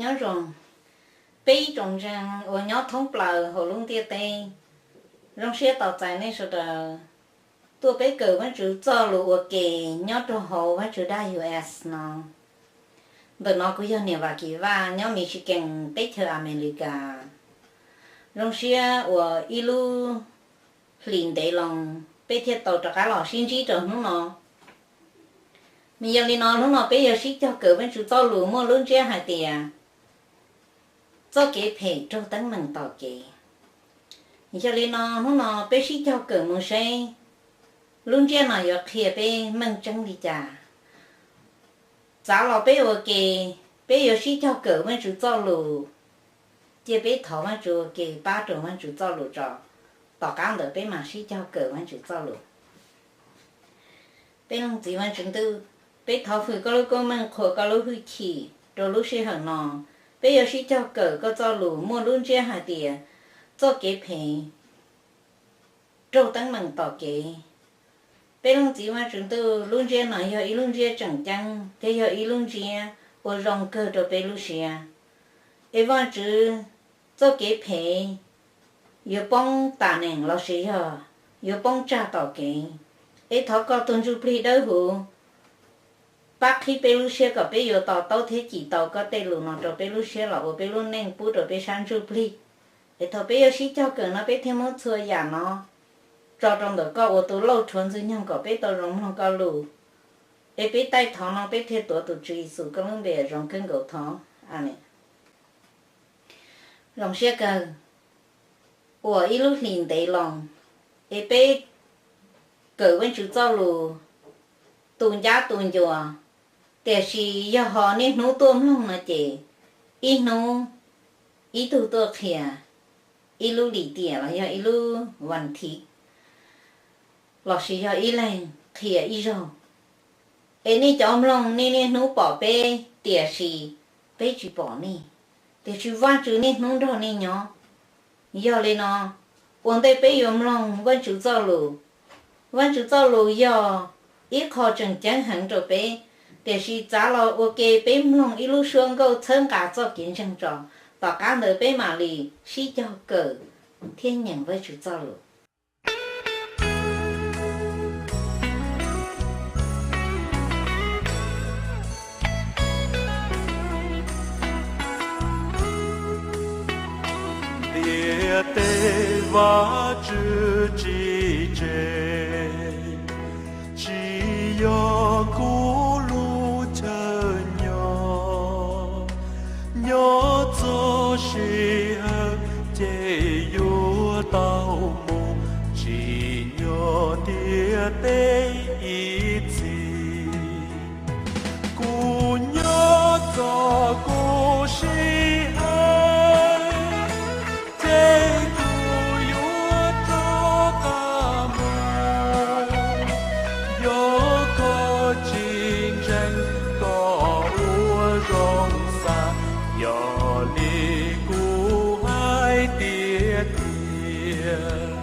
Nyob zoo peb ib tsoom ntseeg uas nyob thoob plaws hauv lub ntiaj teb. Zoo siab tos txais nej sawv daws tuaj peb kawm Vajtswv txoj lus ua ke nyob rau hauv Vajtswv dab U S no. Ntawm no kuv yog niam Vam Kim Vaj nyob Michigan teb chaws Amelikas. Zoo siab uas ib lub hlis ntev loo peb thiaj tau rov qab los sib ntsib rau hnub no. Mas yog li no hnub no peb yuav sib cog kawm Vajtswv txoj lus muaj lub ntsiab hais tias txoj kev phem raug teeb meem tom kev. Yog li no hnub no peb sib cog kawm mus seb lub ntsiab no yuav qhia peb meej tseeb li cas. Txav los peb ua ke, peb yuav sib cog kawm Vajtswv txoj lus. Cia peb thov Vajtswv ua ke pab rau Vajtswv txoj lus tso, tom qab ntawd peb mam sib cog kawm Vajtswv txoj lus. Peb Leej Txiv Vajtswv ntuj, peb thov hwm koj lub koob meej qhuas koj lub hwj chim rau lub sij hawm no. Peb yuav sib cog kawm koj txoj lus muaj lub ntsiab hais tias txoj kev phem raug teeb meem tom kev. Peb Leej Txiv Vajtswv ntuj, lub ntsiab no yog ib lub ntsiab tseem ceeb thiab yog ib lub ntsiab ua zoo kawg rau peb lub siab. Es Vajtswv, txoj kev phem yuav poob tam neem lossis yog yuav poob tsag tom kev. Es thov koj tus Ntsuj Plig Dawb Huv pab qhib peb lub siab kom peb yuav to taub thiab cim tau koj tej lus no rau peb lub siab los ua peb lub neej pub rau peb sab ntsuj plig. Es thaum peb yuav sib cog kawm no peb thiaj muab txhua yam no tso rau ntawm koj ua tus lauj rhuav Ntxwg Nyoog kom peb tau zoo mloog koj lus. Es peb taij thov no peb thiaj tuav tus Tswv Yexus koj lub npe zoo kawg nkaus thov. Amees. Zoo siab kawg uas ib lub hlis ntev loo es peb kawm Vajtswv txoj lus tu ncab tu ncua, tiam sis yog ho niaj hnub tuaj mloog no ces ib hnub ib tug tuaj qhia ib lub lim tiam los yog ib lub vas thiv lossis yog ib leeg qhia ib zaug. Es nej cov mloog nej niaj hnub pom peb, tiam sis peb tsis pom nej, tiam sis Vajtswv niaj hnub nrog nej nyob. Yog li no, ua ntej peb yuav mloog Vajtswv txoj lus, Vajtswv txoj lus yog ib qho tseem ceeb heev rau peb, tiam sis txav los ua ke peb mloog ib lub suab nkauj txhawb nqa txoj kev ntseeg tso, tom qab ntawd peb mam li sib cog kawm thiab nyeem Vajtswv txoj lus. Ntiaj teb Vajtswv tsis tseg, tsis yog kuv lub chaw nyob. Nyob txog sij hawm ces yuav tau mus, tsim nyog ntiaj teb ib txhis. Kuv nyob txog kuv sij hawm, ces kuv yuav rov qab mus. Yog koj tsis ntseeg, koj ua zoo xav, yog li kuv hais tiag tiag,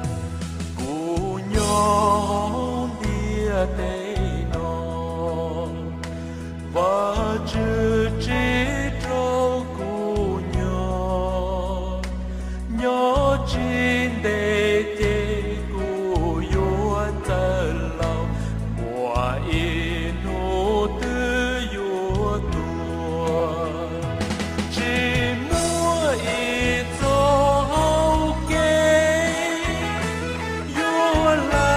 kuv nyob ntiaj teb no, Vajtswv tsis rau kuv nyob. Nyob tsis ntev ces kuv yuav txawj laus, muaj ib hnub twb yuav tuag. Tsis muaj ib txoj hau kev yuav hla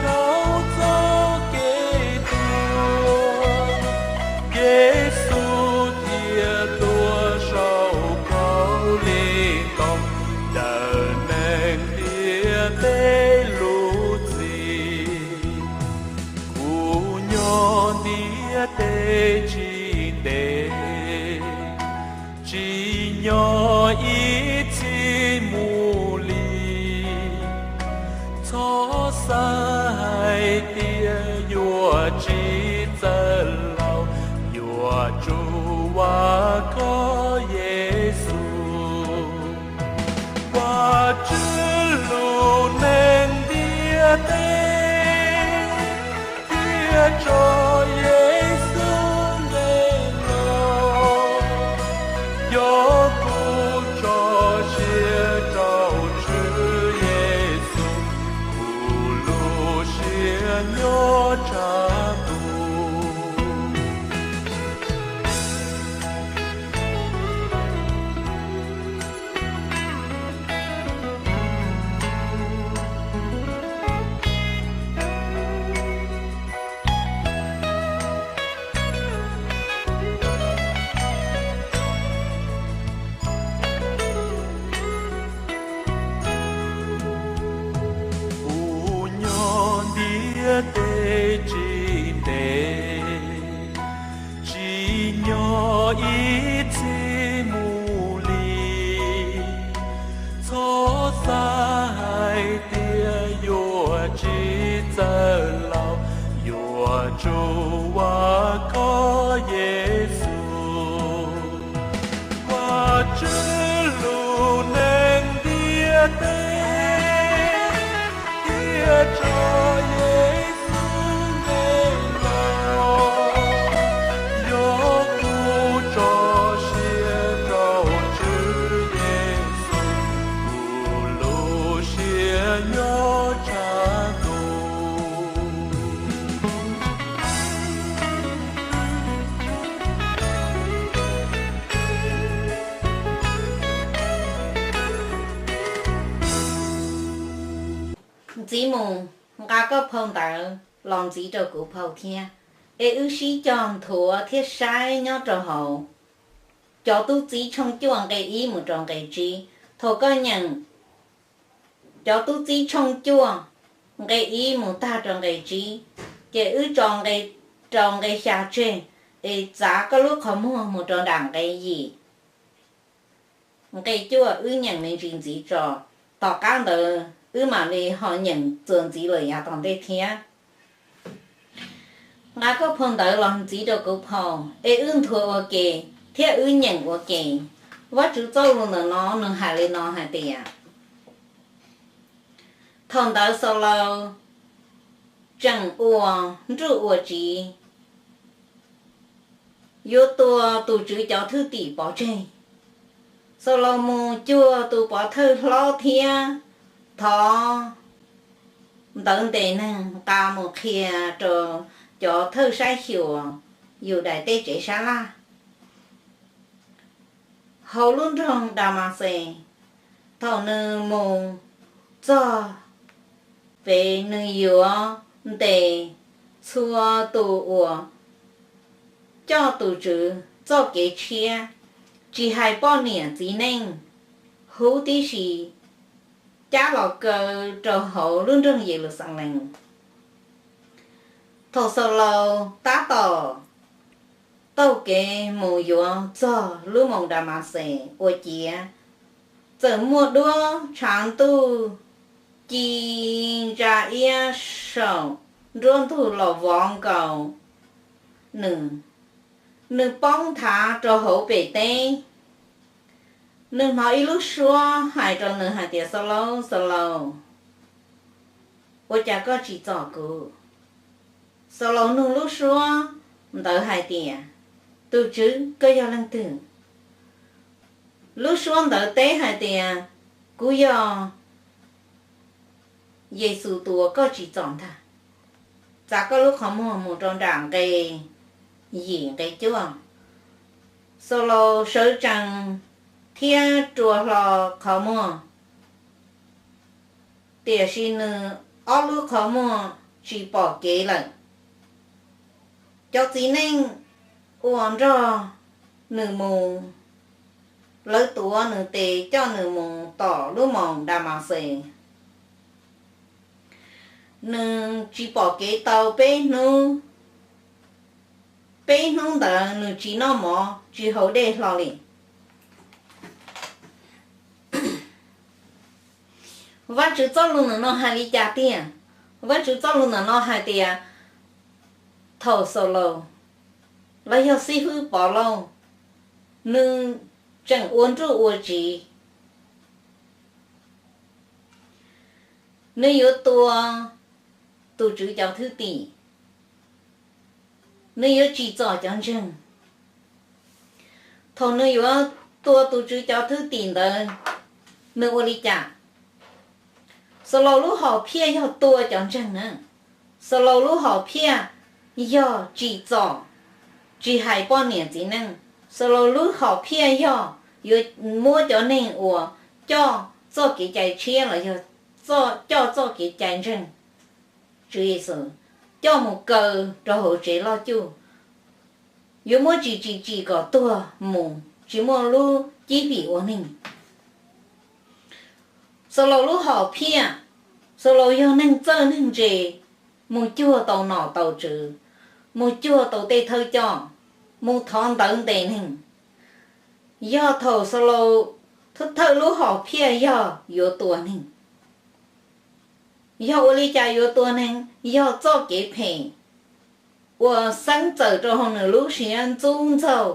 dhau txoj kev tuag. Yexus thiaj tuag saum ntaub li ntoo, daws neeg ntiaj teb lub txim. Kuv nyob ntiaj teb tsis ntev, tsim nyog ib txhis mus li. Txhob xav hais tias yuav tsis txawj laus, yuav tsum vam khom Yexus. Vajtswv lub neej ntiaj teb, thiaj tso Yexus nqe los. Yog Tej tsis ntev, tsim nyog ib txhis mus li. Txhob xav hais tias yuav tsis txawj laus, yuav tsum ua koj Yexus. Vajtswv lub neej ntiaj teb, thiab tso Yexus neeg los, yog kuv tso siab rau Tswv Yexus, kuv lub siab nyob tshaj ntuj. Ntxiv mus, nqa koj phau ntawv los ntxiv rau kuv phau thiab, es wb sib cog nthuav thiab saib nyob rau hauv Cov Tub Txib tshooj cuaj nqe ib mus rau nqe tsib. Thaum koj nyeem Cov Tub Txib tshooj cuaj nqe ib mus tag rau nqe tsib, ces wb tso nqe rau nqe xya tseg, es txav koj lub qhov muag mus rau nram nqe yim. Nqe cuaj wb nyeem me ntsis ntxiv tso, tom qab ntawd wb mam li ho nyeem txuas ntxiv lawm yav tom ntej thiab. Nqa koj phau ntawv los ntxiv rau kuv phau, es wb nthuav ua ke thiab wb nyeem ua ke. Vajtswv txoj lus ntawm no nws hais li no hais tias, thaum ntawd Xaulaus tseem ua nruj ua tsiv, yuav tua tus Tswv cov thwj tim pov tseg. Xaulaus mus cuag tus pov thawj hlob thiab thov ntawv ntes neeg nqa mus qhia rau cov thawj saib xyuas Yudais tej tsev sab laj hauv lub nroog Damaxes. Thaum nws mus txog pem, nws yuav ntes txhua tus uas coj tus Tswv txoj kev tshiab, tsis hais poj niam txiv neej huv tib si, cab los kaw rau hauv lub nroog Yeluxalees. Thaum Xaulaus tab tom taug kev mus yuav txog lub moos Damaxes ua ciav, txawm muaj duab tshav ntuj ci ntsa iab saum nruab ntug los vov nkaus nws. Nws poob nthav rau hauv pem teb. Nws hnov ib lub suab hais rau nws hais tias, Xaulaus, Xaulaus, ua cas koj tsim txom kuv? Xaulaus nug lub suab ntawd hais tias, Tus Tswv, koj yog leej twg? Lub suab ntawd teb hais tias, Kuv yog Yexus tus uas koj tsim txom ntag. Txav koj lub qhov muag mus rau nram nqe yim nqe cuaj. Xaulaus sawv tsees thiab rua hlo qhov muag, tiam sis nws ob lub qhov muag tsis pom kev lawm. Cov txiv neej uas nrog nws mus, lawv tuav nws tes coj nws mus tom lub moos Damaxes. Nws tsis pom kev tau peb hnub. Peb hnub ntawd nws tsis noj mov tsis haus dej hlo li. Vajtswv txoj lus ntawm no hais li cas tiag? Vajtswv txoj lus ntawm no hais tias, thaum Xaulaus, los yog xib fwb Povlauj, nws tseem ua nruj ua tsiv, nws yuav tua tus Tswv cov thwj tim, nws yuav tsim txom cov ntseeg. Thaum nws yuav tua tus Tswv cov thwj tim ntawd, nws ua li cas? Xaulaus lub hom phiaj yog tua cov ntseeg na. Xaulaus lub hom phiaj yog tsim txom, tsis hais poj niam txiv neej. Xaulaus lub hom phiaj yog yuav muab cov neeg uas coj txoj kev cai tshiab los yog coj txoj kev cai ntseeg Tswv Yexus coj mus kaw rau hauv tsev loj cuj, yuav muab tsim tsim tsim kom tuag mus tsis muaj lub cib fim ua neeg. Xaulaus lub hom phiaj, Xaulaus yog neeg txawj neeg ntse, mus cuag tau nom tau tswv, mus cuag tau tej thawj coj, mus thov ntawv ntes neeg. Yog thaum Xaulaus thawj thawj lub hom phiaj yog yuav tua neeg. Yog ua li cas yuav tua neeg? Yog txoj kev phem uas xeeb txawm rau hauv nws lub siab ntxub ntxaug,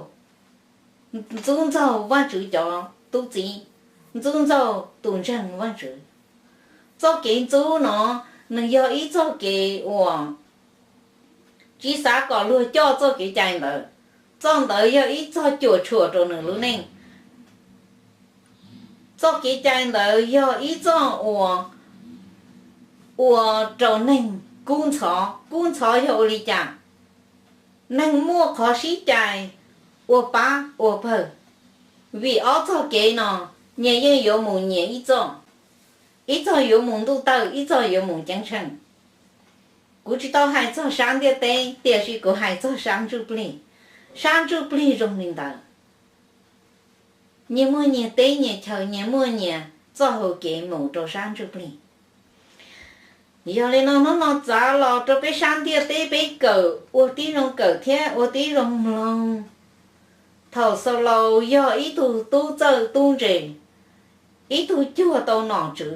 ntxub ntxaug Vajtswv cov tub txib, ntxub ntxaug tus ntseeg Vajtswv. Txoj kev ntxub no nws yog ib txoj kev uas tsis xav kom luag coj txoj kev cai ntawd. Txoj ntawd yog ib txoj cuam tshuam rau nws lub neej. Txoj kev cai ntawd yog ib txoj uas ua rau neeg kub ntxhov. Kub ntxhov yog ua li cas? Neeg muaj qhov sib cai ua pab ua pawg, vim ob txoj kev no nyias yeej yuav mus nyias ib txoj, ib txoj yuav mus ntuj tawj, ib txoj yuav mus ceeb tsheej. Kuv tsis tau hais txog sab ntiaj teb, tiam sis kuv hais txog sab ntsuj plig. Sab ntsuj plig zoo li ntawd, nyias muaj nyias teb nyias chaw, nyias muaj nyias txoj hau kev mus rau sab ntsuj plig. Yog li no hnub no txav los rau peb sab ntiaj teb peb kawm ua tib zoo kawm thiab ua tib zoo mloog. Thaum Xaulaus yog ib tug tub txawj tub ntse, ib tug cuag tau nom tswv.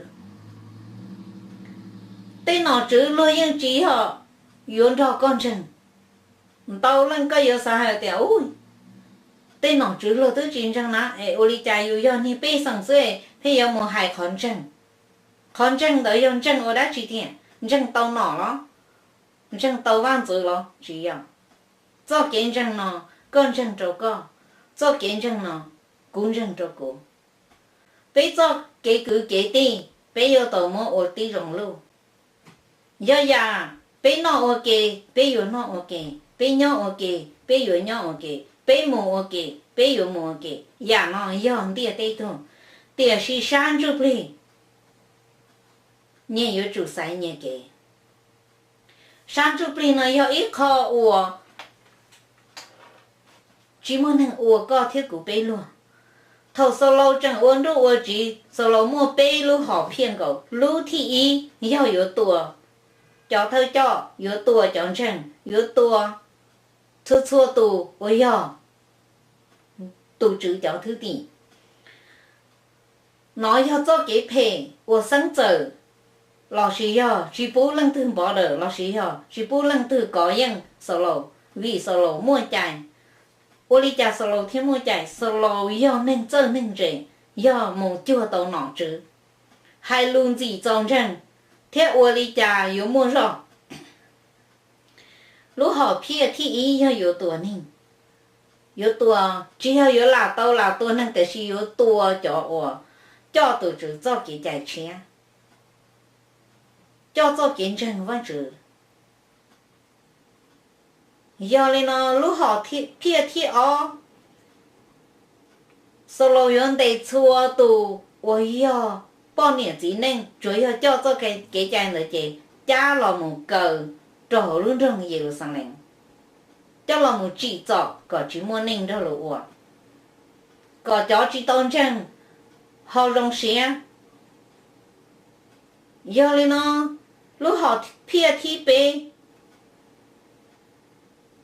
Tej nom tswv luag yeej tsis yog yuav nrog koj ntseeg. Ntau leej koj yuav xav hais tias, u, tej nom tswv luag twb tsis ntseeg na es ua li cas yus yog niag pej xeem xwb thiaj yuav mus hais qhov ntseeg. Qhov ntseeg ntawd yog ntseeg ua dab tsi tiag? Ntseeg tau nom los? Ntseeg tau vaj ntxwv los? Tsis yog. Txoj kev ntseeg no, koj ntseeg rau koj, txoj kev ntseeg no, kuv ntseeg rau kuv. Peb txoj kev kwv kev tij peb yuav tau muab ua tib zoo luj. Yog yam peb noj ua ke, peb yuav noj ua ke, peb nyob ua ke, peb yuav nyob ua ke, peb mus ua ke, peb yuav mus ua ke, yam no yog ntiaj teb tug. Tiam sis sab ntsuj plig, nyias yuav tsum xaiv nyias kev. Sab ntsuj plig no yog ib qho uas tsis muaj neeg ua koj thiab kuv peb luag. Thaum Xaulaus tseem ua nruj ua tsiv, Xaulaus muaj peb lub hom phiaj nkaus. Lub thib ib yog yuav tua cov thawj coj, yuav tua cov ntseeg, yuav tua txhua txhua tus uas yog tus Tswv cov thwj tim. Nov yog txoj kev phem uas xeeb txawm lossis yog tsis pub leej twg npov dawm lossis yog tsis pub leej twg kov yeej Xaulaus, vim Xaulaus muaj cai. Ua li cas Xaulaus thiaj muaj cai? Xaulaus yog neeg txawj neeg ntse, yog mus cuag tau nom tswv, hais lus ntxim txaus ntseeg, thiab ua li cas yuav muaj zog. Lub hom phiaj thib ib yog yuav tua neeg. Yuav tua, tsis yog yuav lam tau lam tua neeg, tiam sis yuav tua cov uas coj tus Tswv txoj kev cai tshiab, coj txoj kev ntseeg Vajtswv. Yog li no lub hom phiaj thib ob, Xaulaus yuav ntes txhua tus uas yog poj niam txiv neej, tsuas yog coj txoj kev cai ntawd ces cab los mus kaw rau hauv lub nroog Yeluxalees, coj los mus tsim txom kom tsis muaj neej nrog luag ua, kom cov tsis tau ntseeg ho zoo siab. Yog li no, lub hom phiaj thib peb,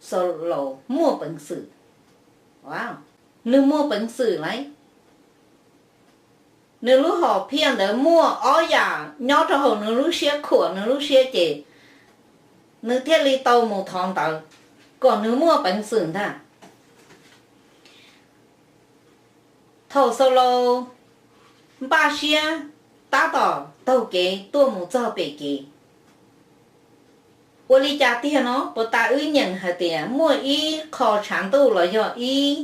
Xaulaus muaj peev xwm. Nws muaj peev xwm lauj. Nws lub hom phiaj ntawd muaj ob yam nyob rau hauv nws lub siab khuam nws lub siab ces nws thiaj li tau mus thov ntawd kom nws muaj peev xwm ntag. Thaum Xaulaus npaj siab tab tom taug kev tuaj mus txog pem kev, ua li cas tiag no? Puas tas wb nyeem hais tias muaj ib qho tshav ntuj los yog ib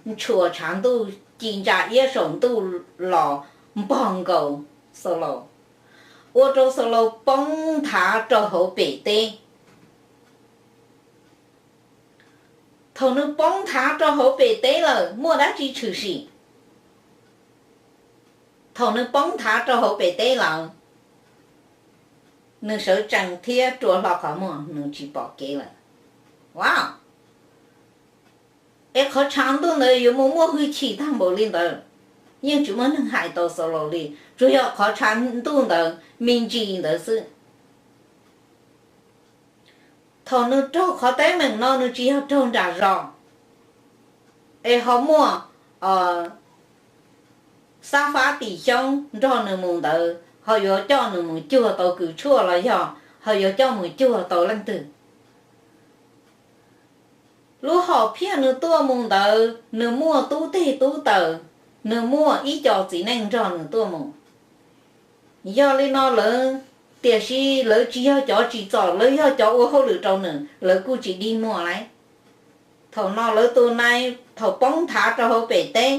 ntshuas tshav ntuj ci ntsa iab saum ntuj los npog nkaus Xaulaus, ua rau Xaulaus poob nthav rau hauv pem teb. Thaum nws poob nthav rau hauv pem teb lawm muaj dab tsi tshwm sim? Thaum nws poob nthav rau hauv pem teb lawm, nws sawv tsees thiab rua hlo qhov muag, nws tsis pom kev lawm. Wow, es qhov tshav ntuj ntawd yuav mus muaj hwj chim tag npaum li ntawd? Yeej tsis muaj neeg hais tau Xaulaus li, tsuas yog qhov tshav ntuj ntawd me ntsis ntawd xwb. Thaum nws raug qhov teeb meem no nws tsis yog raug nram zos, es ho muaj Xab Fab Tim Xyoob nrog nws mus ntawd ho yuav coj nws mus cuag tau kws tshuaj los yog ho yuav coj mus cuag tau leej twg. Lub hom phiaj nws tuaj mus ntawd nws muaj tub teg tub taws, nws muaj ib co txiv neej nrog nws tuaj mus. Yog li no lawv, tiam sis lawv tsis yog cov tsim txom, lawv yog cov ua hauj lwm rau nws, lawv kuj tsis dig muag lauj. Thaum no lawv tus nai thaum poob nthav rau hauv pem teb,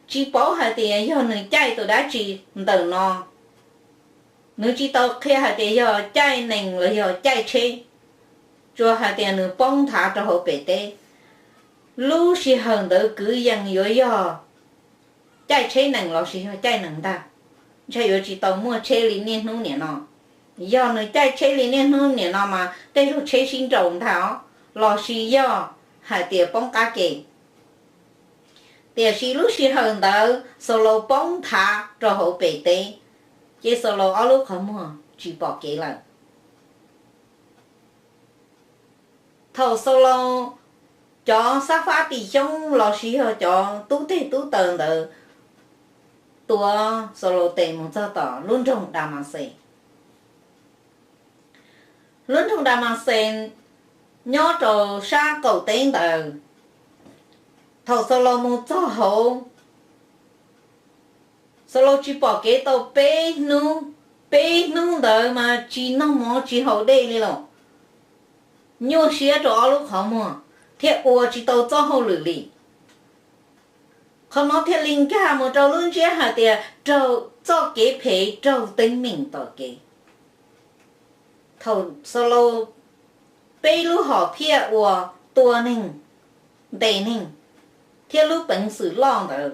tsis paub hais tias yog nws caij tus dab tsi ntawm no. Nws tsis tau qhia hais tias yog caij nees los yog caij tsheb, tsuas hais tias nws poob nthav rau hauv pem teb. Lub sij hawm ntawd kwv yees yuav yog caij tsheb nees lossis yog caij nees ntag, ntshai yuav tsis tau muaj tsheb li niaj hnub niam no. Yog nws caij tsheb li niaj hnub niam no mas tej zaug tsheb sib nraus ntag os, lossis yog hais tias poob qab ke. Tiam sis lub sij hawm ntawd Xaulaus poob nthav rau hauv pem teb, ces Xaulaus ob lub qhov muag tsis pom kev lawm. Thaum Xaulaus, cov Xab Fab Tim Xyoob lossis yog cov tub teg tub taws ntawd tuav Xaulaus tes mus txog tom lub nroog Damaxes. Lub nroog Damaxes nyob rau sab qaum teb ntawd. Thaum Xaulaus mus txog hauv, Xaulaus tsis pom kev tau peb hnub, peb hnub ntawd mas tsis noj mov tsis haus dej li los, nyuaj siab rau ob lub qhov muag thiab ua tsis tau txoj hauj lwm li. Qhov no thiaj li nkag mus rau lub ntsiab hais tias raug txoj kev phem raug teeb meem tom kev. Thaum Xaulaus peb lub hom phiaj uas tua neeg, ntes neeg, thiab lub peev xwm loj ntawd,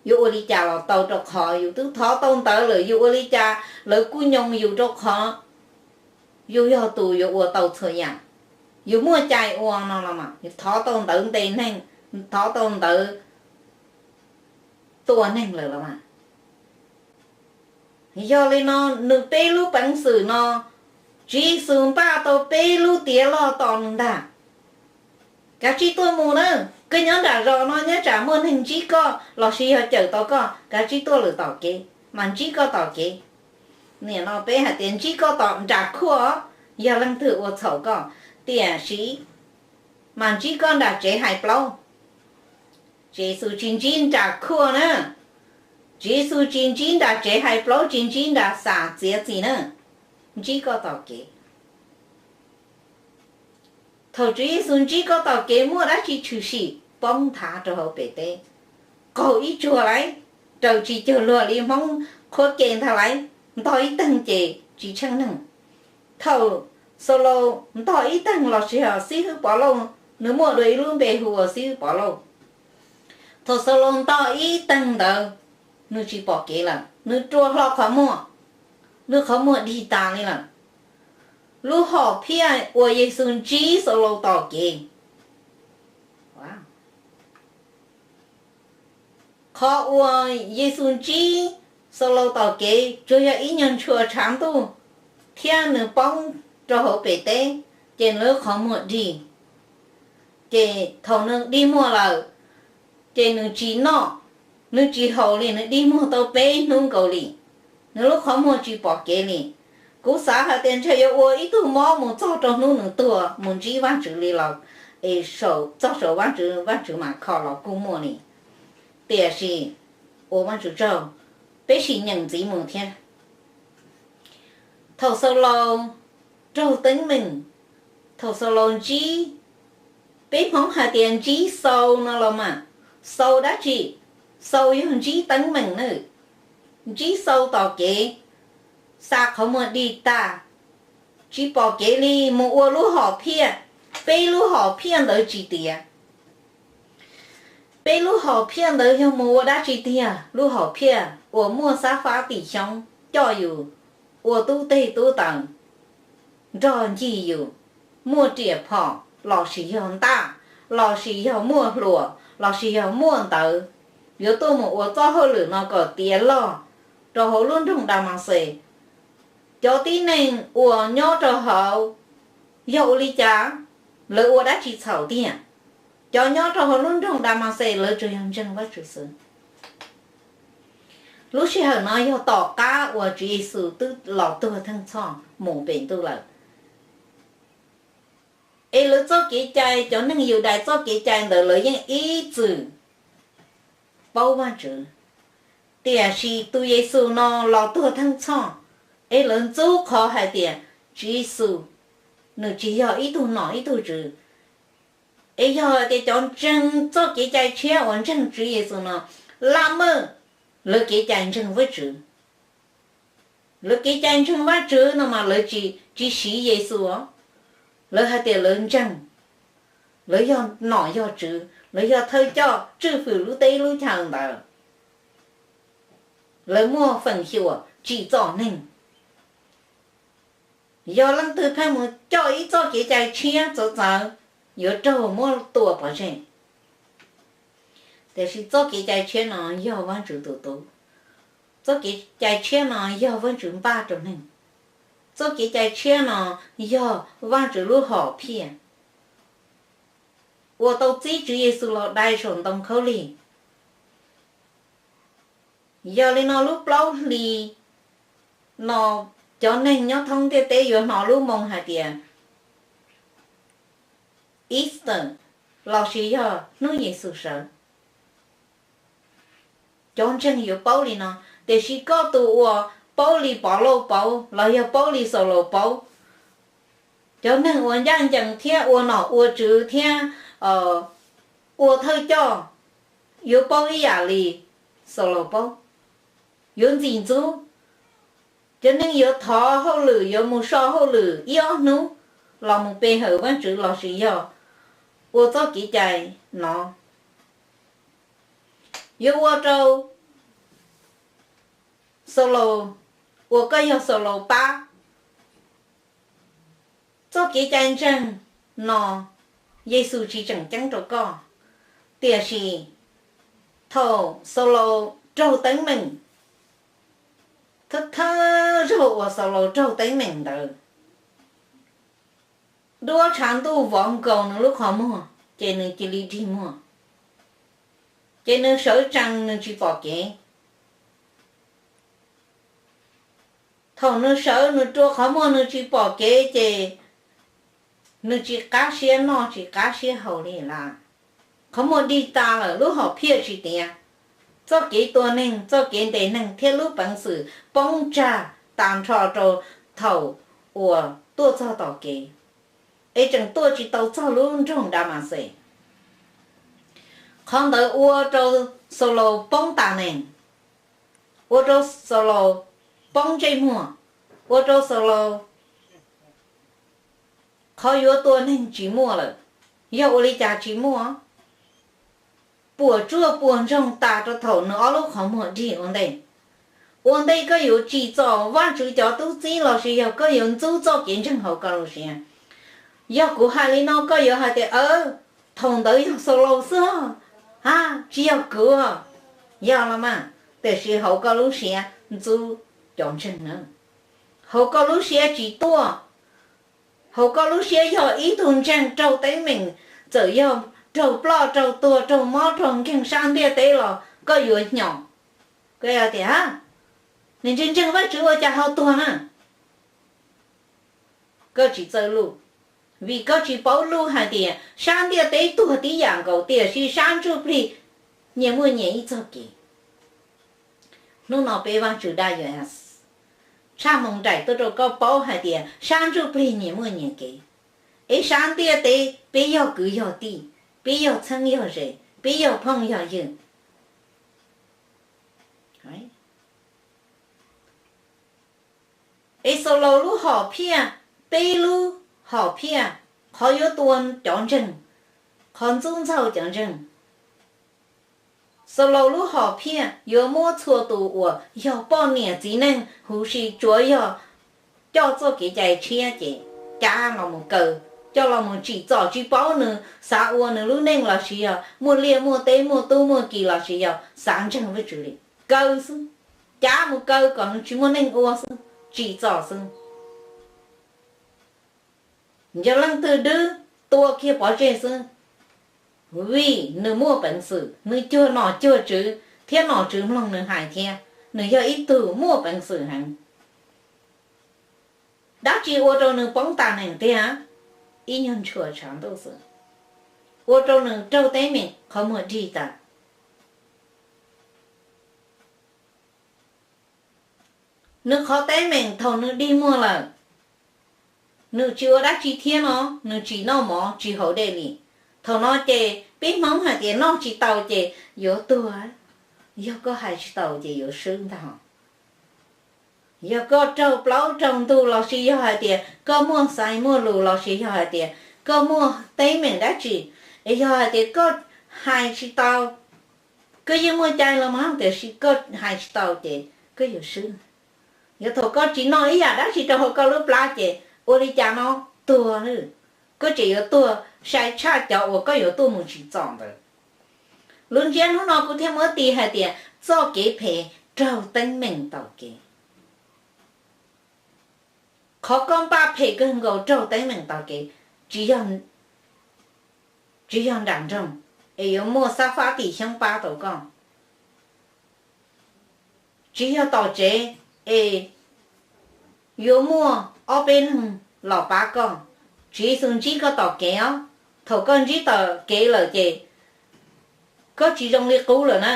yuav ua li cas los tau, rau qhov yus twb thov tau ntawv lawm, yus ua li cas lawv kuj nyoo yus, rau qhov yus yog tus yuav ua tau txhua yam. Yus muaj cai ua no los mas yus thov tau ntawv ntes neeg, thov tau ntawv tua neeg lawm los mas. Yog li no, nws peb lub peev xwm no, Tswv Yexus npaj tau peb lub tiav loj tos nws ntag. Kav tsij tuaj mus na, koj nyob nram zos no nyob tsam muaj neeg ntsib koj lossis yog cawm tau koj, kav tsij tuaj lwm tom kev mas ntsib koj tom kev. Nim no peb hais tias ntsib koj tom nram khuaj, yog leej twg ua txhaum koj, tiam sis mas ntsib koj nram tsev hais plaub. Tswv Yexus tsis ntsib nram khuaj na, Tswv Yexus tsis ntsib nram tsev hais plaub, tsis ntsib nram xam txiav txim na, ntsib koj tom kev. Thaum Tswv Yexus ntsib koj tom kev muaj dab tsi tshwm sim? Poob nthav rau hauv pem teb, qaug ib tsuag lauj, raws tsis cuag luag li Hmoob qhuab ke ntag lauj, ntog ib teeg ces tsis tsheej neeg. Thaum Xaulaus ntog ib teeg lossis yog xib hwb Pov Lauj, nws muaj dua ib lub npe hu ua xib hwb Pov Lauj. Thaum Xaulaus ntog ib teeg ntawd, nws tsis pom kev lawm, nws rua hlo qhov muag, nws qhov muag dig tas li lawm. Lub hom phiaj uas Yexus ntsib Xaulaus tom kev. Qhov uas Yexus ntsib Xaulaus tom kev tsuas yog ib nyuag ntshua tshav ntuj, thiab nws poob rau hauv pem teb, ces nws lub qhov muag dig. Ces thaum nws dig muag lawm, ces nws tsis noj, nws tsis haus li, nws dig muag tau peb hnub nkaus li, nws lub qhov muag tsis pom kev li. Kuv xav hais tias ntshe yuav ua ib tug mob mus txog rau hnub nws tuag mus ntsib Vajtswv li los, es txog saum Vajtswv, Vajtswv mam kho los kuj muaj li. Tiam sis ua Vajtswv tsaug, peb sim nyeem ntxiv mus thiab. Thaum Xaulaus raug teeb meem, thaum Xaulaus ntsib, peb Hmoob hais tias ntsib xau no los mas, xau dab tsi? Xau yog ntsib teeb meem na, ntsib xau tom kev, xa qhov muag dig tag, tsis pom kev li, mus ua lub hom phiaj, peb lub hom phiaj ntawd tsis tiav. Peb lub hom phiaj ntawd yog mus ua dab tsi tiag? Lub hom phiaj uas muaj Xab Fab Tim Xyoob coj yus ua tub teg tub taws, nrog ncig yus, muaj riam phom lossis yog ntaj, lossis yog muaj hluas, lossis yog muaj ntawv, yuav tuaj mus ua txoj hauj lwm no kom tiav loj rau hauv lub nroog Damaxes. Cov tib neeg uas nyob rau hauv Yog ua li cas? Lawv ua dab tsi txhaum tiag? Cov nyob rau hauv lub nroog Damaxes lawv tsuas yog ntseeg Vajtswv xwb. Lub sij hawm no yog tom qab uas Tswv Yexus twb los tuag theej txhoj mus pem ntuj lawm, es lawv txoj kev cai, cov neeg Yudais txoj kev cai ntawd lawv yeej ib txwm paub Vajtswv. Tiam sis tus Yexus no los tuag theej txhoj, es lawv ntxub qhov hais tias Tswv Yexus nws tsis yog ib tug nom ib tug tswv. Es yog hais tias cov ntseeg txoj kev cai tshiab uas ntseeg Tswv Yexus no laj mej lawv kev cai ntseeg Vajtswv, lawv kev cai ntseeg Vajtswv no mas lawv tsis, tsis siv Yexus. Lawv hais tias lawv ntseeg, lawv yog nom yog tswv, lawv yog thawj coj tswj hwm lub teb lub chaw ntawd, lawv muaj feem xyuam tsim txom neeg. Yog leej twg pheej mus coj ib txoj kev cai tshiab txawv txawv, yuav raug muab tua pov tseg. Tiam sis txoj kev cai tshiab no yog Vajtswv tus tub. Txoj kev cai tshiab no yog Vajtswv npaj rau neeg. Txoj kev cai tshiab no yog Vajtswv lub hom phiaj uas tau txib Tswv Yexus los dai saum ntoo khaub lig. Yog li no lub plaub hlis no cov neeg nyob thoob ntiaj teb yuav hnov lub moo hais tias Easter, lossis yog hnub Yexus sawv. Cov ntseeg yuav paub li no, tiam sis koj tus uas paub li Pov Lauj paub los yog paub li Xaus Laus paub, cov neeg uas ncaj ncees thiab ua nom ua tswv thiab ua thawj coj yuav paub ib yam li Xaus Laus paub, yuav ntxim ntxub. Cov neeg yuav thov hauj lwm, yuav mus so hauj lwm ib ob hnub los mus pe hawm Vajtswv lossis yog ua txoj kev cai no, yuav ua rau Xaus Laus, uas koj yog Xaus Laus pab. Txoj kev cai ntseeg no Yexus tsis tseem ceeb rau koj, tiam sis thaum Xaus Laus raug teeb meem, thawj thawj zaug uas Xaus Laus raug teeb meem ntawd, duab tshav ntuj vov nkaus nws lub qhov muag ces nws cia li dig muag, ces nws sawv tsees nws tsis pom kev. Thaum nws sawv nws rua qhov muag nws tsis pom kev ces nws tsis qab siab noj tsis qab siab haus li lawm. Qhov muag dig tas lawm, lub hom phiaj tsis tiav, txoj kev tua neeg, txoj kev ntes neeg thiab lub peev xwm poob tsag tas nrho rau thaum uas tuaj txog tom kev, es tseem tuaj tsis tau txog lub nroog Damaxes. Qhov ntawd ua rau Xaus Laus poob tas nees, ua rau Xaus Laus poob ntsej muag, ua rau Xaus Laus qhov yuav tua neeg tsis muaj lawm. Yog ua li cas tsis muaj? Puas tsuaj puas ntsoog tas rau thaum nws ob lub qhov muag dig ua ntej. Ua ntej koj yuav tsim txom Vajtswv cov tub txib lossis yog koj yuav ntxub txoj kev ntseeg hauv koj lub siab. Yog kuv hais li no koj yuav hais tias, aw, thaum ntawd yog Xaus Laus xwb, a, tsis yog kuv. Yog los mas, tiam sis hauv koj lub siab ntxub cov ntseeg na. Hauv koj lub siab tsis tuaj, hauv koj lub siab yog ib tug ntseeg raug teeb meem, txawm yog raug ploj raug tuag raug mob raug nkeeg sab ntiaj teb los koj yuav hnyos. Koj yuav tias, nws ntseeg ntseeg Vajtswv ua cas ho tuag na? Koj tsis txawj luj, vim koj tsis paub luj hais tias sab ntiaj teb tuag tib yam nkaus tiam sis sab ntsuj plig nyias muaj nyias ib txoj kev. Hnub no peb Vajtswv daj yuav tshaj moo nraim tuaj rau koj paub hais tias sab ntsuj plig nyias muaj nyias kev, es sab ntiaj teb peb yog kwv yog tij, peb yog txheeb yog ze, peb yog phooj yog ywg. Es Xaus Laus lub hom phiaj, peb lub hom phiaj, qhov yuav tua cov ntseeg, qhov ntxub ntxaug cov ntseeg. Xaus Laus lub hom phiaj yuav muab txhua tus uas yog poj niam txiv neej huv si tsuav yog coj txoj kev cai tshiab ces cab los mus kaw, coj los mus tsim txom tsis paub nws xav ua nws lub neej los sis yog muaj liaj muaj teb muaj tub muaj ki los sis yog xav ntseeg Vajtswv li, kaw xwb, cab mus kaw kom nws tsis muaj neej ua xwb, tsim txom xwb. Yog leej twg dwb, tua kiag pov tseg xwb, vim nws muaj peev xwm, nws cuag nom cuag tswv thiab nom tswv mloog nws hais thiab, nws yog ib tug muaj peev xwm heev. Dab tsi ua rau nws poob tas nees tiag? Ib nyuag ntshua tshav ntuj xwb, ua rau nws raug teeb meem qhov muag dig tas. Nws qhov teeb meem thaum nws dig muag lawm, nws tsis ua dab tsi thiab no, nws tsis noj mov tsis haus dej li. Thaum no ces peb Hmoob hais tias noj tsis tau ces yuav tuag, yog koj hais tsis tau ces yuav swb ntag. Yog koj raug plaub raug ntug lossis yog hais tias koj muaj xaiv muaj lus lossis yog hais tias koj muaj teeb meem dab tsi, es yog hais tias koj hais tsis tau, koj yeej muaj cai los mas tiam sis koj hais tsis tau ces koj yuav swb. Yog thaum koj tsis noj ib yam dab tsi rau hauv koj lub plab ces ua li cas no tuag, koj tseem yuav tuag sai tshaj cov uas koj yuav tuaj mus tsim txom ntawd. Lub ntsiab hnub no kuv thiaj muab tis hais tias txoj kev phem raug teeb meem taug kev. Qhov koj npaj phem kawg nkaus raug teeb meem taug kev, tsis yog nram nroog, es yuav muaj xab fab tim xyoob pab tau koj. Tsis yog tom tsev, es yuav muaj ob peb leeg los pab koj. Tswv Yexus ntsib koj tom kev os. Thaum koj ntsib tom kev lawm ces koj tsis zoo li qub lawm na.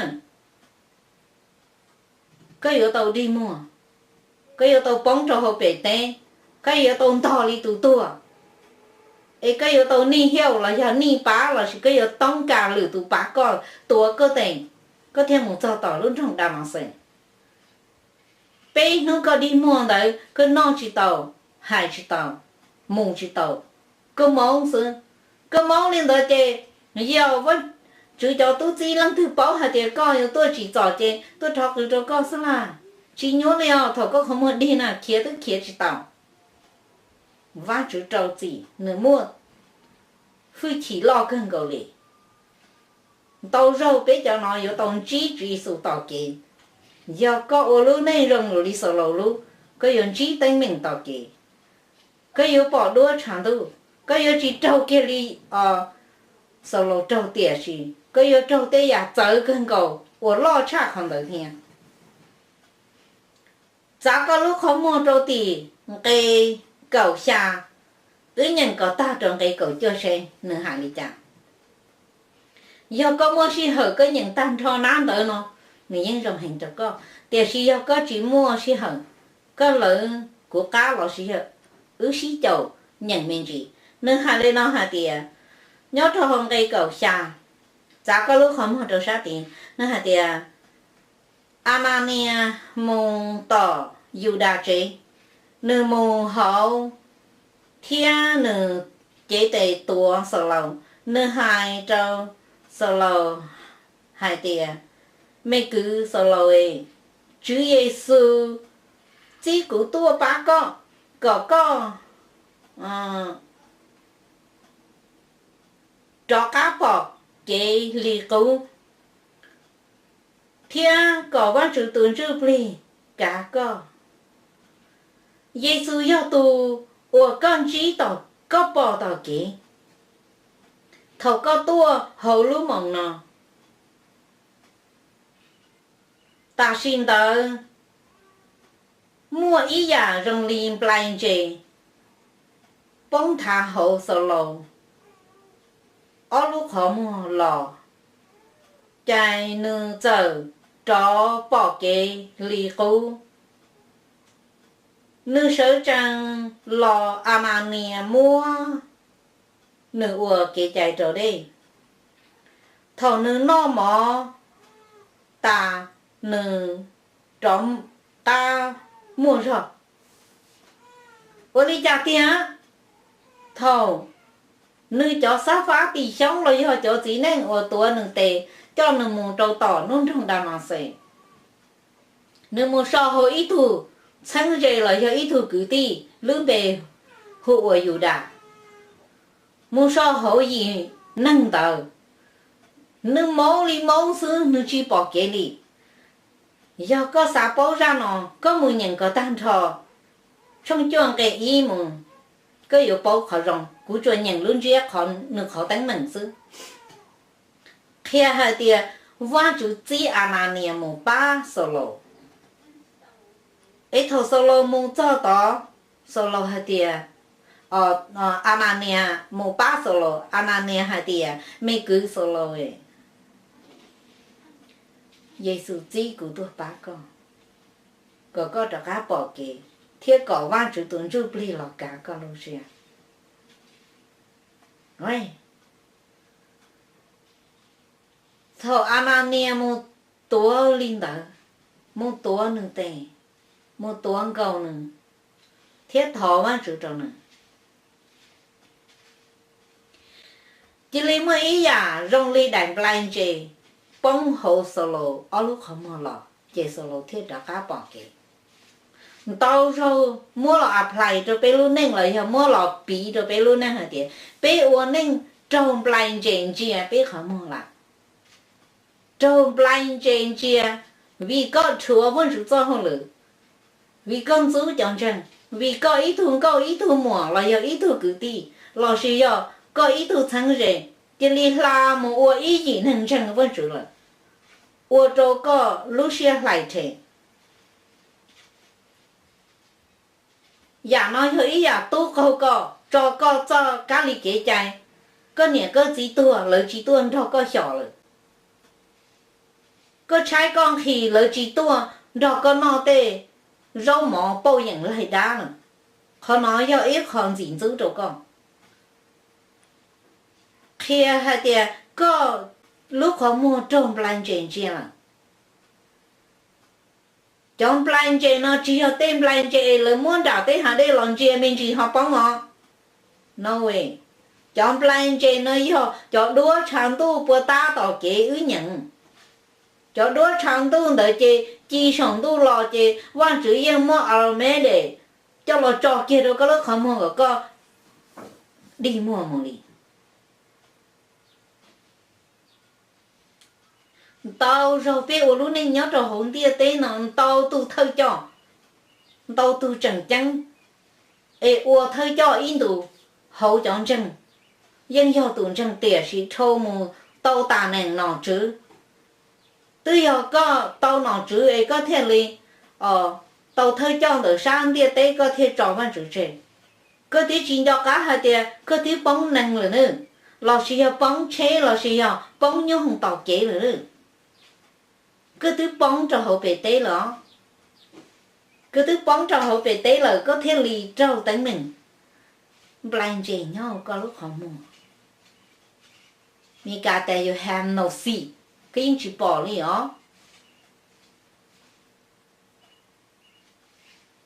Koj yuav tau dig muag, koj yuav tau poob rau hauv pem teb, koj yuav tau ntog li tus tuag, es koj yuav tau nij hiauj los yog nij pab lossis koj yuav toob kas lwm tus pab koj tuav koj tes, koj thiaj mus txog tom lub nroog Damaxes. Peb hnub koj dig muag ntawd koj noj tsis tau, hais tsis tau, mus tsis tau, koj mob xwb. Koj mob li ntawd ces yog Vajtswv cov tub txib leej twg paub hais tias koj yuav tuaj tsim txom ces tuaj rho qws rau koj xwb laj. Tsis nyuaj li os, thaum koj qhov muag dig na khiav twb khiav tsis tau. Vajtswv rau txim, nws muaj hwj chim loj kawg nkaus li. Ntau zaug peb cov no yuav tau ntsib Tswv Yexus tom kev. Yog koj ua lub neej zoo li Xaulaus lub, koj yuav ntsib teeb meem tom kev. Koj yuav pom duab tshav ntuj, koj yuav tsis raug kiag li Xaulaus raug, tiam sis koj yuav raug tej yam txawv kawg nkaus uas loj tshaj qhov ntawd thiab. Txav koj lub qhov muag rau tim nqe kaum xya, wb nyeem kom tag rau nqe kaum cuaj seb nws hais li cas. Yog koj muaj sij hawm koj nyeem tag nrho nab ntawd no, nws yeej zoo heev rau koj, tiam sis yog koj tsis muaj sij hawm, koj lawv kuv qab lossis yog wb sib caum nyeem me ntsis. Nws hais li no hais tias, nyob rau hauv nqe kaum xya, txav koj lub qhov muag rau sab tid, nws hais tias, Ananias mus tom Yudas tsev, nws mus hauv thiab nws cev tes tuav Xaulaus. Nws hais rau Xaulaus hais tias, me kwv Xaulaus, Tswv Yexus txib kuv tuaj pab koj, kom koj rov qab pom kev li qub, thiab kom Vajtswv tus Ntsuj Plig kav koj. Yexus yog tus uas koj ntsib tom, koj pom tom kev thaum koj tuaj hauv lub moos no. Tam sim ntawd muaj ib yam zoo li nplai ntses poob nthav hauv Xaulaus ob lub qhov muag los, ces nws txawm rov pom kev li qub. Nws sawv tsees los, Ananias muab nws ua kev cai raus dej. Thaum nws noj mov tas, nws rov qab muaj zog. Ua li cas tiag? Thaum nws cov xab fab tim xyoob los yog cov txiv neej uas tuav nws tes coj nws mus rau tom lub nroog Damaxes, nws mus so hauv ib tug txheeb ze los yog ib tug kwv tij lub npe hu ua Yudas, mus so hauv yim neeg ntawd. Nws mob li mob xwb, nws tsis pom kev li. Yog koj xav paub zaj no, koj mus nyeem kom tag nrho tshooj cuaj nqe ib mus. koj yuav paub qhov zoo. Kuv tsuas nyeem lub ntsiab qhov nws qhov teeb meem xwb. Qhia hais tias Vajtswv txib Ananias mus pab Xaulos. Es thaum Xaulos mus txog tod, Xaulos hais tias, Ananias mus pab Xaulos, Ananias hais tias, Me kwv Xaulos, Yexus txib kuv tuaj pab koj, kom koj rov qab pom kev thiab kom Vajtswv tus Ntsuj Plig los kav koj lub siab. Thaum Ananias mus tuav li ntawd, mus tuav nws tes, mus tuav nkaus nws, thiab thov Vajtswv rau nws, cia li muaj ib yam zoo li daim nplai ntses poob hauv Xaulos ob lub qhov muag los, ces Xaulos thiaj rov qab pom kev. Ntau zaug muab los apply rau peb lub neej los yog muab los piv rau peb lub neej hais tias peb ua neej raug nplai ntses ntsia peb qhov muag lawm. Raug nplai ntses ntsia, vim koj rhuav Vajtswv txoj hauj lwm, vim koj ntxub cov ntseeg, vim koj ib tug nkauj ib tug muam los yog ib tug kwv tij, lossis yog koj ib tug txheeb ze, cia li hla mus ua ib yim neeg ntseeg Vajtswv lawm, ua rau koj lub siab hlais rhe. Yam no yog ib yam tub qaug koj, tso koj txoj kab li kev cai. Koj niam koj txiv tuag lawv tsis tuaj nrog koj xyom lawm. Koj tshaib koj nqhis lawv tsis tuaj nrog koj noj tej zaub mov pauj yeem laig dab lawm. Qhov no yog ib qho ntxim ntxub rau koj. Qhia hais tias koj lub qhov muag raug nplai ntses ntsia lawm. Cov nplai ntses no tsis yog tej nplai ntses lawv muab nram tej hav dej los ntsia me ntsis ho poob os. No, cov nplai ntses no yog cov duab tshav ntuj puas tab tom kev wb nyeem. Cov duab tshav ntuj ntawd ces ci saum ntuj los ces Vajtswv yeej muab a los me de coj los tso kiag rau koj lub qhov muag kom koj dig muag mus li. Ntau zaug peb ua lub neej nyob rau hauv ntiaj teb no ntau tus thawj coj, ntau tus tseem ceeb, es ua thawj coj ib ntus hauv cov ntseeg, yeej yog tus ntseeg tiam sis dhau mus tau tas neem nom tswv. Twb yog koj tau nom tswv es koj thiaj li tau thawj coj ntawm sab ntiaj teb koj thiaj tso Vajtswv tseg. Koj twb tsis nco qab hais tias koj twb poob neeg lawm nawb, lossis yog poob tsheb lossis yog poob nyooj hoom tom kev lawm nawb. Koj twb poob rau hauv pem teb lawm os. Koj twb poob rau hauv pem teb lawm koj thiaj li raug teeb meem nplai ntses nyob hauv koj lub qhov muag. Meskas tias you have no see, koj yeej tsis pom li os.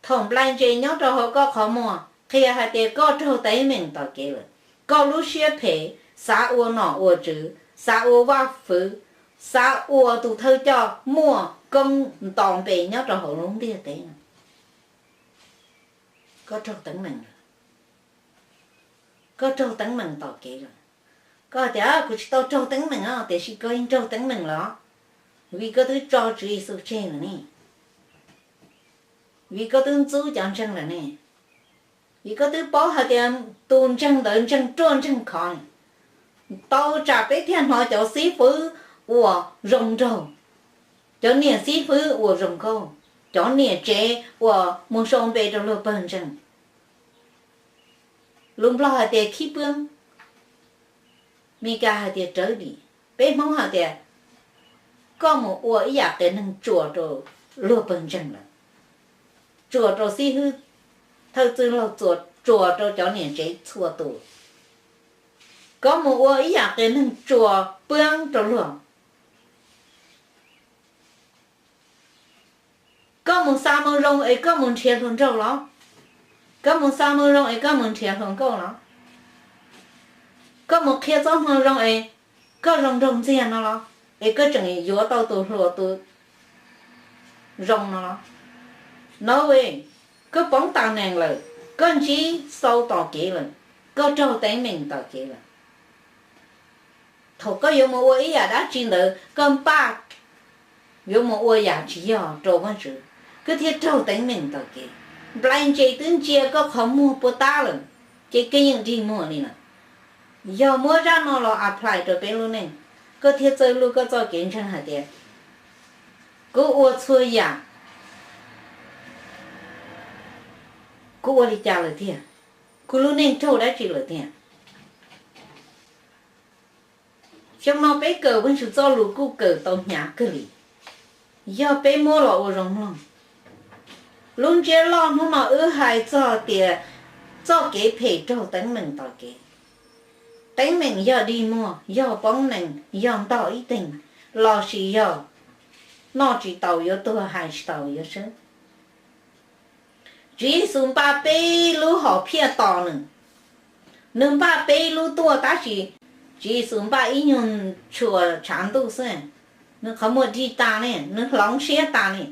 Thaum nplai ntses nyob rau hauv koj qhov muag qhia hais tias koj raug teeb meem tom kev lawm. Koj lub siab phem, xav ua nom ua tswv, xav ua vaj fwv, xav ua tus thawj coj muaj koob nto npe nyob rau hauv lub ntiaj teb no. Koj raug teeb meem lawm. Koj raug teeb meem tom kev lawm. Koj tias kuv tsis tau raug teeb meem os, tiam sis koj yeej raug teeb meem lawm, vim koj twb tso Tswv Yexus tseg lawm ne, vim koj twb ntxub cov ntseeg lawm ne, vim koj twb paub hais tias tus ntseeg ntawd ntseeg ruaj ntseeg khov. Tau tsam peb thiaj hnov cov xib fwb uas zoo nraug, cov niam xib fwb uas zoo nkauj, cov niam tsev uas mus sau npe rau luag pawg ntseeg. Lus Nplog hais tias khib pwb, Meskas hais tias rawv dim, peb Hmoob hais tias koj mus ua ib yam qias neeg tsuas rau luag pawg ntseeg lawm, tsuas rau xib hwb, thawj txwj laug, tsuas rau cov niam tsev txhua tus. Koj mus ua ib yam qias neeg tsuas pwb rau luag. Koj mus xa moo zoo es koj mus nrhiav hluas nraug los? Koj mus xa moo zoo es koj mus nrhiav hluas nkauj los? Koj mus qhia txoj hmoo zoo es koj zoo nraug ntxiag no los? Es koj tseem yuav tau tus hluas tus zoo no los? No, koj poob tas nees lawm, koj ntsib xau tom kev lawm, koj raug teeb meem tom kev lawm. Thaum koj yuav mus ua ib yam dab tsi ntawd koj npaj yuav mus ua yam tsis yog rau Vajtswv, koj thiaj raug teeb meem tom kev. Nplai ntses twb ntsia koj qhov muag puas tab lawm, ces koj yeej dig muag li na. Yog muab zaj no los apply rau peb lub neej, koj thiaj txawj lub koj txoj kev ntseeg hais tias, kuv ua txhua yam, kuv ua li cas lawm tiag? Kuv lub neej raug dab tsi lawm tiag? Xyoo no peb kawm Vajtswv txoj lus kuj kawm tau hnyav kawg li. Yog peb muab los ua zoo mloog, lub ntsiab loj hnub no wb hais txog tias txoj kev phem raug teeb meem tom kev. Teeb meem yog dig muag, yog poob nees, yog ntog ib teeg, lossis yog noj tsis tau yuav tuag, hais tsis tau yuav swb. Tswv Yexus npaj peb lub hom phiaj tos nws. Nws npaj peb lub tuaj tab sis Tswv Yexus npaj ib nyuag tshua tshav ntuj xwb, nws qhov muag dig tas ne, nws hloov siab tas ne.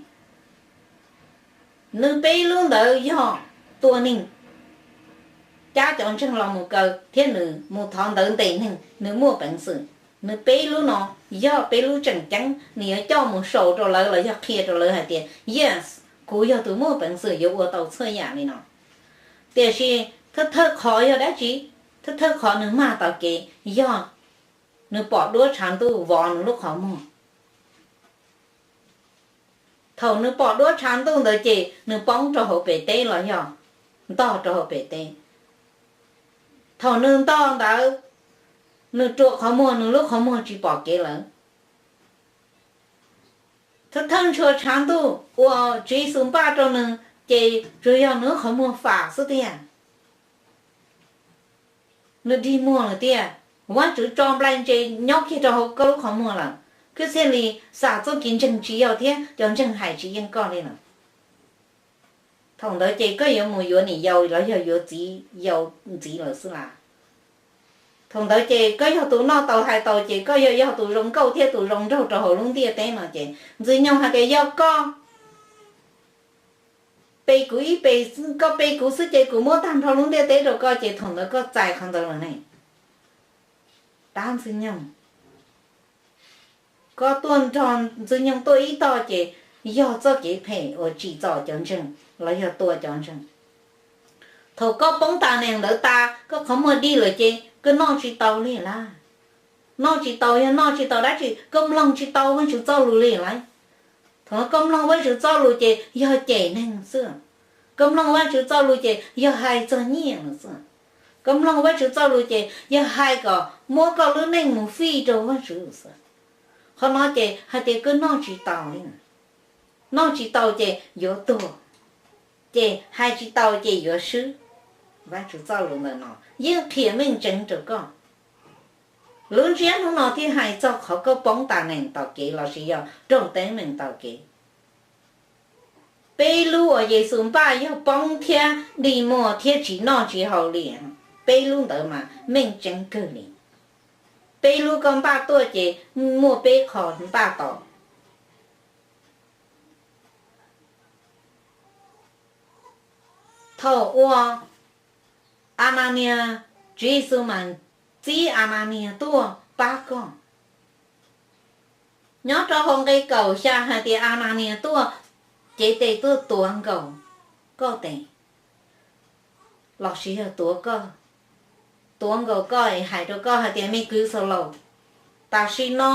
Nws peb lub ntawd yog tua neeg, cab cov ntseeg los mus kaw thiab nws mus thov ntawv ntes neeg, nws muaj peev xwm. Nws peb lub no yog peb lub tseem ceeb, nws yuav coj mus sau rau lawv los yog qhia rau lawv hais tias, yes, kuv yog tus muaj peev xwm yuav ua tau txhua yam li no. Tiam sis thawj thawj qhov yog dab tsi? Thawj thawj qhov nws mag tau kev yog nws pom duab tshav ntuj vov nws lub qhov muag. Thaum nws pom duab tshav ntuj ntawd ces nws poob rau hauv pem teb los yog ntog rau hauv pem teb. Thaum nws ntog ntawd, nws rua qhov muag, nws lub qhov muag tsis pom kev lawm. Thawj thawj ntshua tshav ntuj uas Tswv Yexus npaj rau nws ces tsuas yog nws lub qhov muag fam xwb tiag. Nws dig muag lawm tiag. Vajtswv tso nplai ntse nyob kiag rau hauv koj lub qhov muag lawm, koj thiaj li xam txoj kev ntseeg tsis yog thiab cov ntseeg hais tsis yeej koj li lawm. Thaum ntawd ces koj yuav mus yuav niam yau los yog yuav txiv yau ntxiv lawm xwb las. Thaum ntawd ces koj yog tus noj tau hais tau ces koj yog, yog tus zoo nkauj thiab tus zoo nraug rau hauv lub ntiaj teb no ces Ntxwg Nyoog hais tias yog koj pe kuv ib pe, koj pe kuv xwb ces kuv muab tag nrho lub ntiaj teb rau koj ces thaum ntawd koj txais qhov ntawd lawm ne. Dab Ntxwg Nyoog, koj tuaj nrog Ntxwg Nyoog tuaj ib tog ces yog txoj kev phem uas tsim txom cov ntseeg los yog tua cov ntseeg. Thaum koj poob tas nees ntawd tas, koj qhov muag dig lawm ces koj noj tsis tau li lawm. Noj tsis tau, yog noj tsis tau dab tsi? Koj mloog tsis tau Vajtswv txoj lus li lawm. Thaum no koj mloog Vajtswv txoj lus ces yog cem neeg xwb. Koj mloog Vajtswv txoj lus ces yog hais txog nyiaj lawm xwb. Koj mloog Vajtswv txoj lus ces yog hais kom muab koj lub neej mus fij rau Vajtswv xwb. Qhov no ces hais tias koj noj tsis tau li. Noj tsis tau ces yuav tuag, ces hais tsis tau ces yuav swb. Vajtswv txoj lus ntawm no yeej qhia meej tseeb rau koj. Lub ntsiab hnub no thiaj hais txog qhov koj poob tas nees tom kev lossis yog raug teeb meem tom kev. Peb lub uas Yexus npaj yog poob thiab dig muag thiab tsis noj tsis haus li. Peb lub ntawd mas meej tseeb kawg li. Peb lub koj npaj tuaj ces muaj peb qho npaj tau. Thaum uas Ananias, Tswv Yexus mas txib Ananias tuaj pab koj. Nyob rau hauv nqe kaum xya hais tias Ananias tuaj cev tes tuaj tuav nkaus koj tes, lossis yog tuav koj, tuav nkaus koj es hais rau koj hais tias, me kwv Xaulos, tam sim no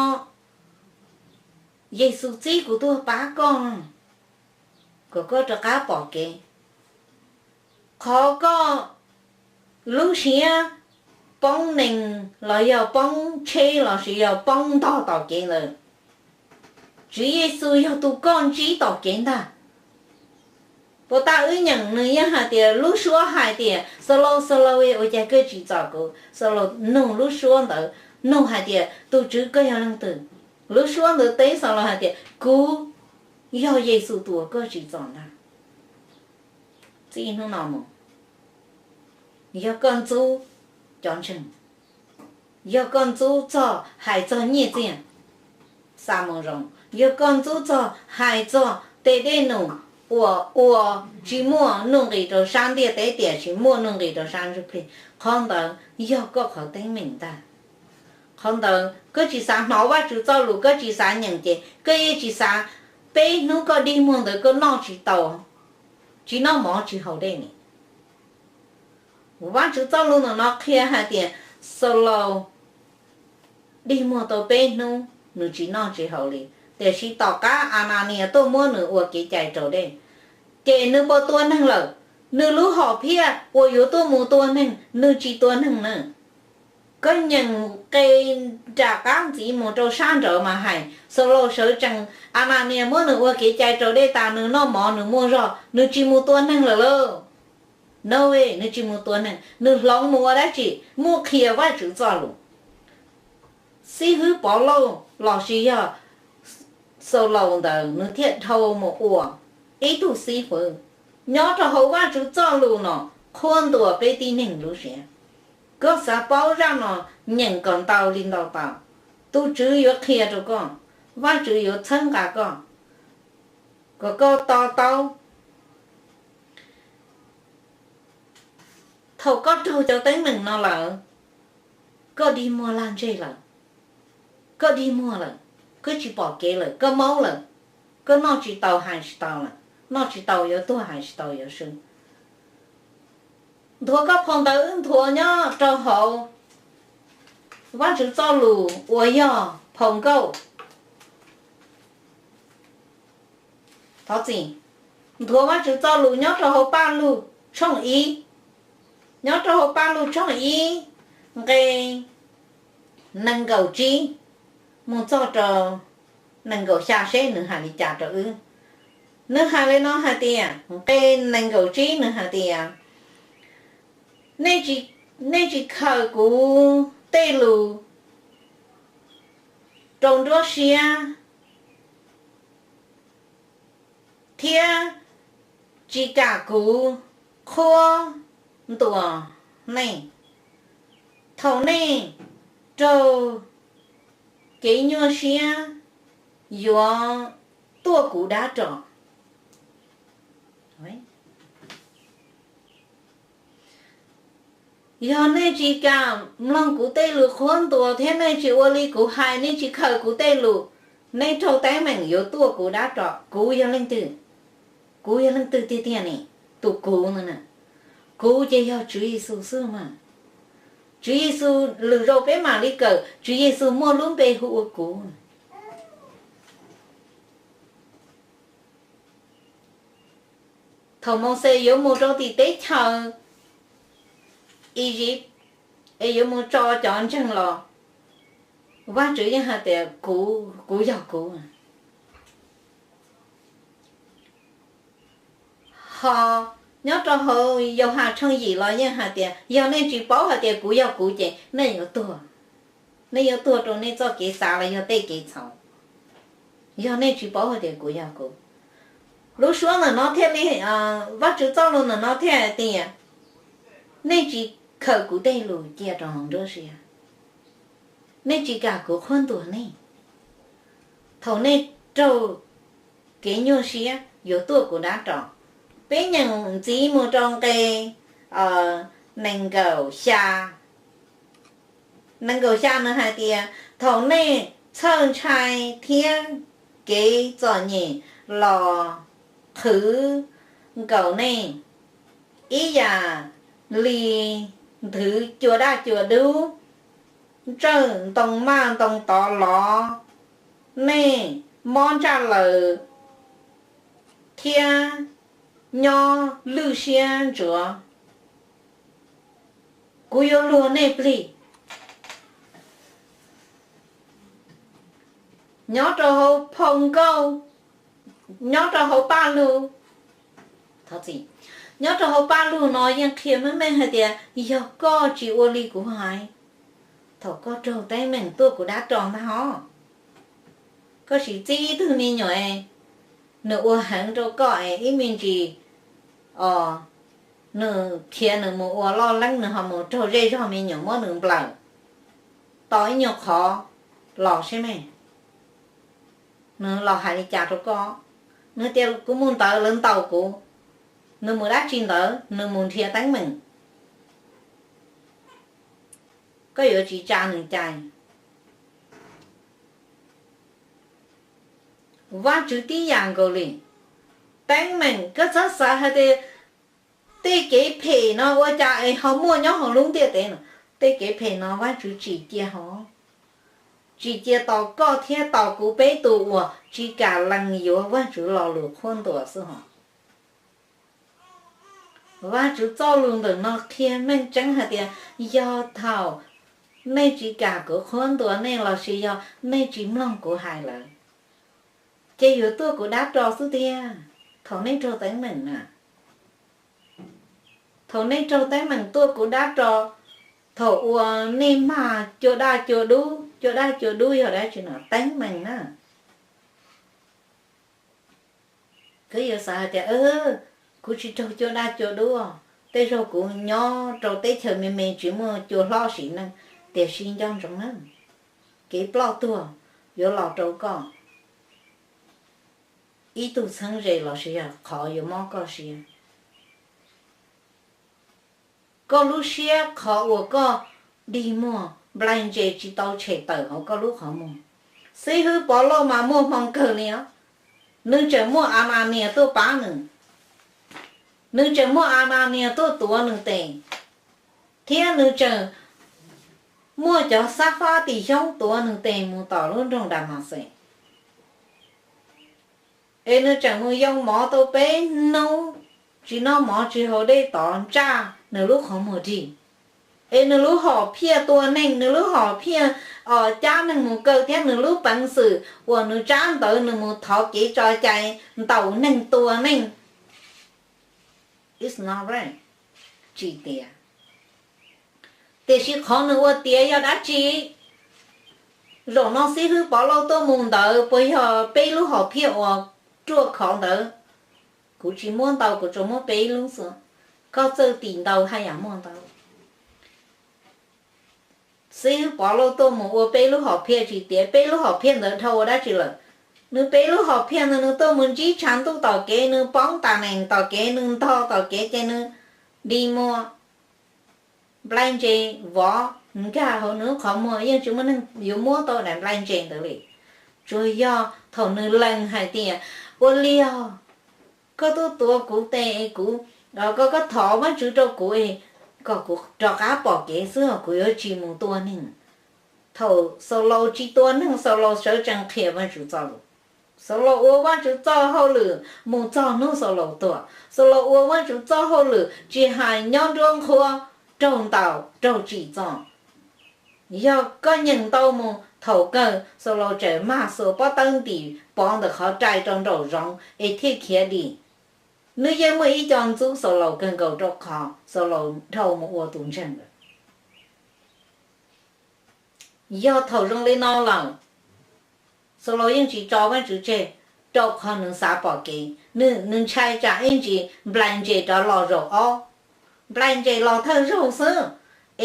Yexus txib kuv tuaj pab koj, kom koj rov qab pom kev. Qhov koj lub siab poob nees los yog poob tsheb lossis yog poob ntog tom kev ntawd, Tswv Yexus yog tus koj ntsib tom kev ntag. Puas tas wb nyeem nws yeej hais tias lub suab hais tias, Xaulos, Xaulos, ua cas koj tsim txom kuv? Xaulos nug lub suab ntawd, nug hais tias, tus Tswv, koj yog leej twg? Lub suab ntawd teb Xaulos hais tias, kuv yog Yexus tus uas koj tsim txom ntag. Txij hnub no mus, yog koj ntxub cov ntseeg, yog koj ntxub txog hais txog nyiaj txiag, xa moo zoo, yog koj ntxub txog hais txog tej dej num uas ua tsis muaj nuj nqis rau sab ntiaj teb tiam sis muaj nuj nqis rau sab ntsuj plig, qhov ntawd yog koj qhov teeb meem ntag. Qhov ntawd koj tsis xav hnov Vajtswv txoj lus, koj tsis xav nyeem ces koj yeej tsis xav, peb hnub koj dig muag ntawd koj noj tsis tau, tsis noj mov tsis haus dej li. Vajtswv txoj lus ntawm no qhia hais tias Xaulaus dig muag tau peb hnub nws tsis noj tsis haus li, tiam sis tom qab Ananias tuaj muab nws ua kev cai raus dej, ces nws puas tua neeg lawm? Nws lub hom phiaj uas yuav tuaj mus tua neeg, nws tsis tua neeg na. Koj nyeem nqe nram qab ntxiv mus rau sab nraud mas hais, Xaulaus sawv tsees, Ananias muab nws ua kev cai raus dej tas, nws noj mov nws muaj zog, nws tsis mus tua neeg lawm lauj. No, nws tsis mus tua neeg, nws hloov mus ua dab tsi? Mus qhia Vajtswv txoj lus. Xib hwb Pov Lauj lossis yog Xaulaus ntawd nws thiaj dhau mus ua ib tug xib fwb nyob rau hauv Vajtswv txoj lus no, qhuab ntuas peb tib neeg lub siab. Koj xav paub zaj no, nyeem kom ntau li ntau tau. Tus Tswv yuav qhia rau koj, Vajtswv yuav txhawb nqa koj, kom koj to taub. Thaum koj raug cov teeb meem no lawm, koj dig muag lag ntseg lawm, koj dig muag lawm, koj tsis pom kev lawm, koj maub lawm, koj noj tsis tau hais tsis tau lawm, noj tsis tau yuav tuag hais tsis tau yuav swb. Nthuav koj phau ntawv wb nthuav nyob rau hauv Vajtswv txoj lus uas yog phau nkauj. Thov txim, nthuav Vajtswv txoj lus nyob rau hauv Paj Lug tshooj ib, nyob rau hauv Paj Lug tshooj ib, nqe nees nkaum tsib mus txog rau nees nkaum xya seb nws hais li cas rau wb. Nws hais li no hais tias, nqe nees nkaum tsib nws hais tias, nej tsis khaws kuv tej lus rau nruab siab thiab tsis kam kuv qhuab ntuas nej. Thaum nej raug kev nyuaj siab yuav tuaj kuv dab ros. Yog nej tsis kam mloog kuv tej lus qhuab ntuas thiab nej tsis ua li kuv hais, nej tsis khaws kuv tej lus, nej raug teeb meem yuav tuaj kuv dab ros. Kuv yog leej twg? Kuv yog leej twg tiag tiag ne? Tus kuv ntawd na, kuv ces yog Tswv Yexus xwb mas. Tswv Yexus lwm zaus peb mam li kawm, Tswv Yexus muaj lub npe hu ua kuv. Thaum Mauxes yuav mus rau tim teb chaws Iziv es yuav mus tso cov ntseeg los, Vajtswv yeej hais tias, kuv, kuv yog kuv. Ho nyob rau hauv Yauhas tshooj yim los yeej hais tias, yog nej tsis paub hais tias kuv yog kuv ces nej yuav tuag. Nej yuav tuag rau nej txoj kev xav los yog tej kev txhaum, yog nej tsis paub hais tias kuv yog kuv. Lub suab ntawm no thiaj li, Vajtswv txoj lus ntawm no thiaj hais tias, nej tsis khaws kuv tej lus cia rau hauv nruab siab, nej tsis kam kuv qhuab ntuas nej. Thaum nej raug kev nyuaj siab yuav tuaj kuv dab ros. Peb nyeem ntxiv mus rau nqe nees nkaum xya. Nees nkaum xya nws hais tias, thaum nej txhawj ntshai thiab kev txom nyem los qhwv nkaus nej, ib yam li nthwv cua daj cua dub, ntsawj ntoo maj ntoo tod los, nej mob ntsaj lawm thiab nyob lwj siab ntsuav, kuv yuav luag nej plig. Nyob rau hauv phau nkauj, nyob rau hauv Paj Lug, nyob rau hauv Paj Lug no yeej qhia meej meej hais tias yog koj tsis ua li kuv hais, thaum koj raug teeb meem tuaj kuv dab ros ntag hos. Koj sim txib ib tug me nyuam es nws ua heev rau koj es ib me ntsis os, nws khiav nws mus ua loj leeb, nws ho mus raug zej zog me nyuam muab nws nplawm, tos ib nyuag qhov los seb me, nws los hais li cas rau koj. Nws tias kuv mus ntawd lawv ntaus kuv, nws mus dab tsi ntawd, nws mus nrhiav teeb meem, koj yuav tsis tsa nws cai. Vajtswv tib yam nkaus li. Teeb meem koj txhob xav hais tias Tej kev phem no ua cas es ho muaj nyob hauv lub ntiaj teb no? Tej kev phem no Vajtswv tsim cia hov, tsim cia tos koj thiab tos kuv peb tus uas tsis kam lees yuav Vajtswv lo lus qhuab ntuas xwb hos. Vajtswv txoj lus ntawm no qhia meej tseeb hais tias yog thaum nej tsis kam kuv qhuab ntuas nej lossis yog nej tsis mloog kuv hais lawm, ces yuav tuaj kuv dab ro xwb tiag thaum nej raug teeb meem na. Thaum nej raug teeb meem tuaj kuv dab ro, thaum uas nej mag cua daj cua dub, cua daj cua dub yog dab tsi no? Teeb meem na. Koj yuav xav hais tias, kuv tsis raug cua daj cua dub, tej zaug kuv nyob rau teb chaws me me tsis muaj cua hlob siv neej, tiam sis nco ntsoov na, kev ploj tuag yuav los rau koj ib tug txheeb ze lossis yog qhov yuav mob koj siab. Koj lub siab, qhov uas koj dig muag nplai ntses tsis tau tshem tawm hauv koj lub qhov muag. Xib hwb Pov Lauj mas muaj hmoo kawg li os. Nws tseem muaj Ananias tuaj pab nws, nws tseem muaj Ananias tuaj tuav nws tes, thiab nws tseem muaj cov Xab Fab Tis Xyoob tuav nws tes mus tom lub nroog Damaxes. Es nws tseem mus yoo mov tau peb hnub, tsis noj mov tsis haus dej tod ntsaj nws lub qhov muag dig. Es nws lub hom phiaj tua neeg, nws lub hom phiaj cab neeg mus kaw thiab nws lub peev xwm uas nws tsab ntawv nws mus thov kev tso cai ntaus neeg tua neeg, it's not right, tsis tiav. Tiam sis qhov nws ua tiav yog dab tsi? Zaum no xib hwb Pov Lauj tuaj mus ntawd puas yog peb lub hom phiaj uas ruaj khov ntawd? Kuv tsis muab ntau, kuv tsuas muab peb lub xwb. Koj txawj tim ntau haj yam muaj ntau. Xib hwb Pov Lauj tuaj mus ua peb lub hom phiaj tsis tiav, peb lub hom phiaj ntawd dhau ua dab tsi lawm? Nws peb lub hom phiaj ntawd nws tuaj mus ntsib tshav ntuj tom kev, nws poob tas nees tom kev, nws ntog tom kev ces nws dig muag, nplai ntses vov nkag hauv nws lub qhov muag, yeej tsis muaj neeg yuav muab tau daim nplai ntses ntawd li. Tsuas yog thaum nws lees hais tias, ua li os, koj tuaj tuav kuv tes es kuv, koj, koj thov Vajtswv rau kuv es kom kuv rov qab pom kev xwb os, kuv yuav tsis mus tua neeg. Thaum Xaulaus tsis tua neeg, Xaulaus sawv tsees qhia Vajtswv txoj lus. Xaulaus ua Vajtswv txoj hauj lwm mus txog hnub Xaulaus tuag. Xaulaus ua Vajtswv txoj hauj lwm tsis hais nyob nruab nqhuab, raug ntaus, raug tsim txom. Yog koj nyeem ntau mus, thaum kawg Xaulaus tseem mag xuas pob tawb ntim Pov ntawm qhov rai rau nraum zoov es thiaj khiav dim. Nws yeej muaj ib co ntxub Xaulaus kawg nkaus rau qhov Xaulaus dhau mus ua tus ntseeg lawm. Yog thaum zoo li no lawm, Xaulaus yeej tsis tso Vajtswv tseg, rau qhov nws xav pom kev. Nws, nws ntshai tsam ib ntsis nplai ntses rov los zaum ob, nplai ntses los thawj zaug xwb,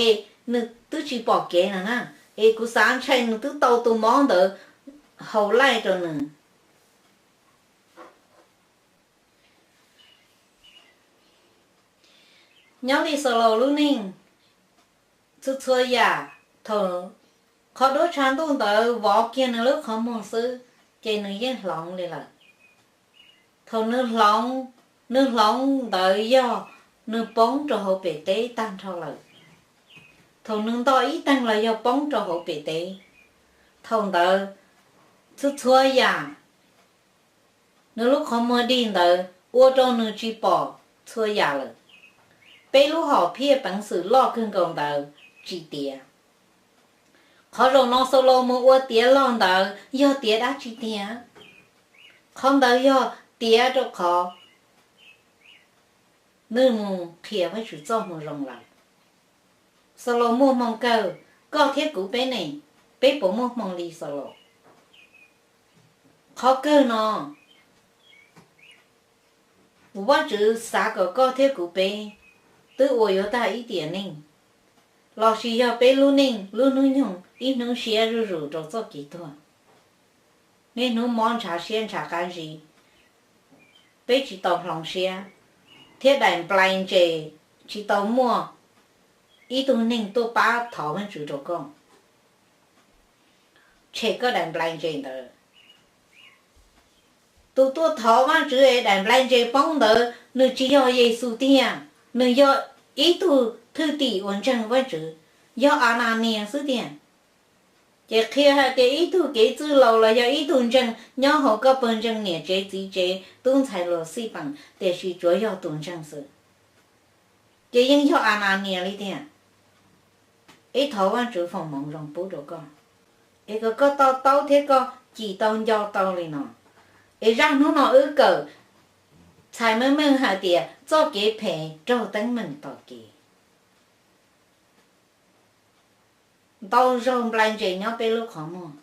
es nws twb tsis pom kev no na, es kuv xav ntshai nws twb tau tus mob ntawd haus laij rau nws. Nyob li Xaulaus lub neej, txhua txhua yam, thaum qhov duab tshav ntuj ntawd vov kiag nws lub qhov muag xwb, ces nws yeej hloov li lawm. Thaum nws hloov, nws hloov ntawd yog nws poob rau hauv pem teb tag nrho lawm. Thaum nws ntog ib teeg los yog poob rau hauv pem teb. Thaum ntawd txhua txhua yam, nws lub qhov muag dig ntawd ua rau nws tsis pom txhua yam lawm. Peb lub hom phiaj peev xwm loj kawg nkaus ntawd tsis tiav. Qhov zaum no Xaulaus mus ua tiav log ntawd yog tiav dab tsi tiag? Qhov ntawd yog tiav rau qhov nws mus qhia Vajtswv txoj moo zoo lawm. Xaulaus muaj hmoo kawg, koj thiab kuv peb ne, peb puas muaj hmoo li Xaulaus? Qhov kawg no, Vajtswv xav kom koj thiab kuv peb twb ua yuav tag ib tiam neej, lossis yog peb lub neej lub hnub nyoog ib hnub siab zuj zus rau txoj kev tuag. Niaj hnub mob ntshav siab ntshav qab zib, peb tsis tau hloov siab, thiab daim nplai ntses tsis tau muaj ib tug neeg tuaj pab thov Vajtswv rau koj. Tshem koj daim nplai ntses ntawd. Tus tuaj thov Vajtswv es daim nplai ntses poob ntawd nws tsis yog Yexus tiag. Nws yog ib tug thwj tim uas ntseeg Vajtswv, yog Ananias xwb tiag. Ces qhia hais tias ib tug kev txwj laus los yog ib tug ntseeg nyob hauv koj pawg ntseeg niam tsev txiv tsev tub ntxhais luag xij peem, tiam sis tsuav yog tus ntseeg xwb, ces yeej yog Ananias li tiag. Es thov Vajtswv foom hmoov zoo pub rau koj, es kom koj to taub thiab koj cim tau nco tau li no. Es zaj hnub no wb kawm txhais meej meej hais tias txoj kev phem raug teeb meem tom kev. Ntau zaug nplai ntses nyob peb lub qhov muag,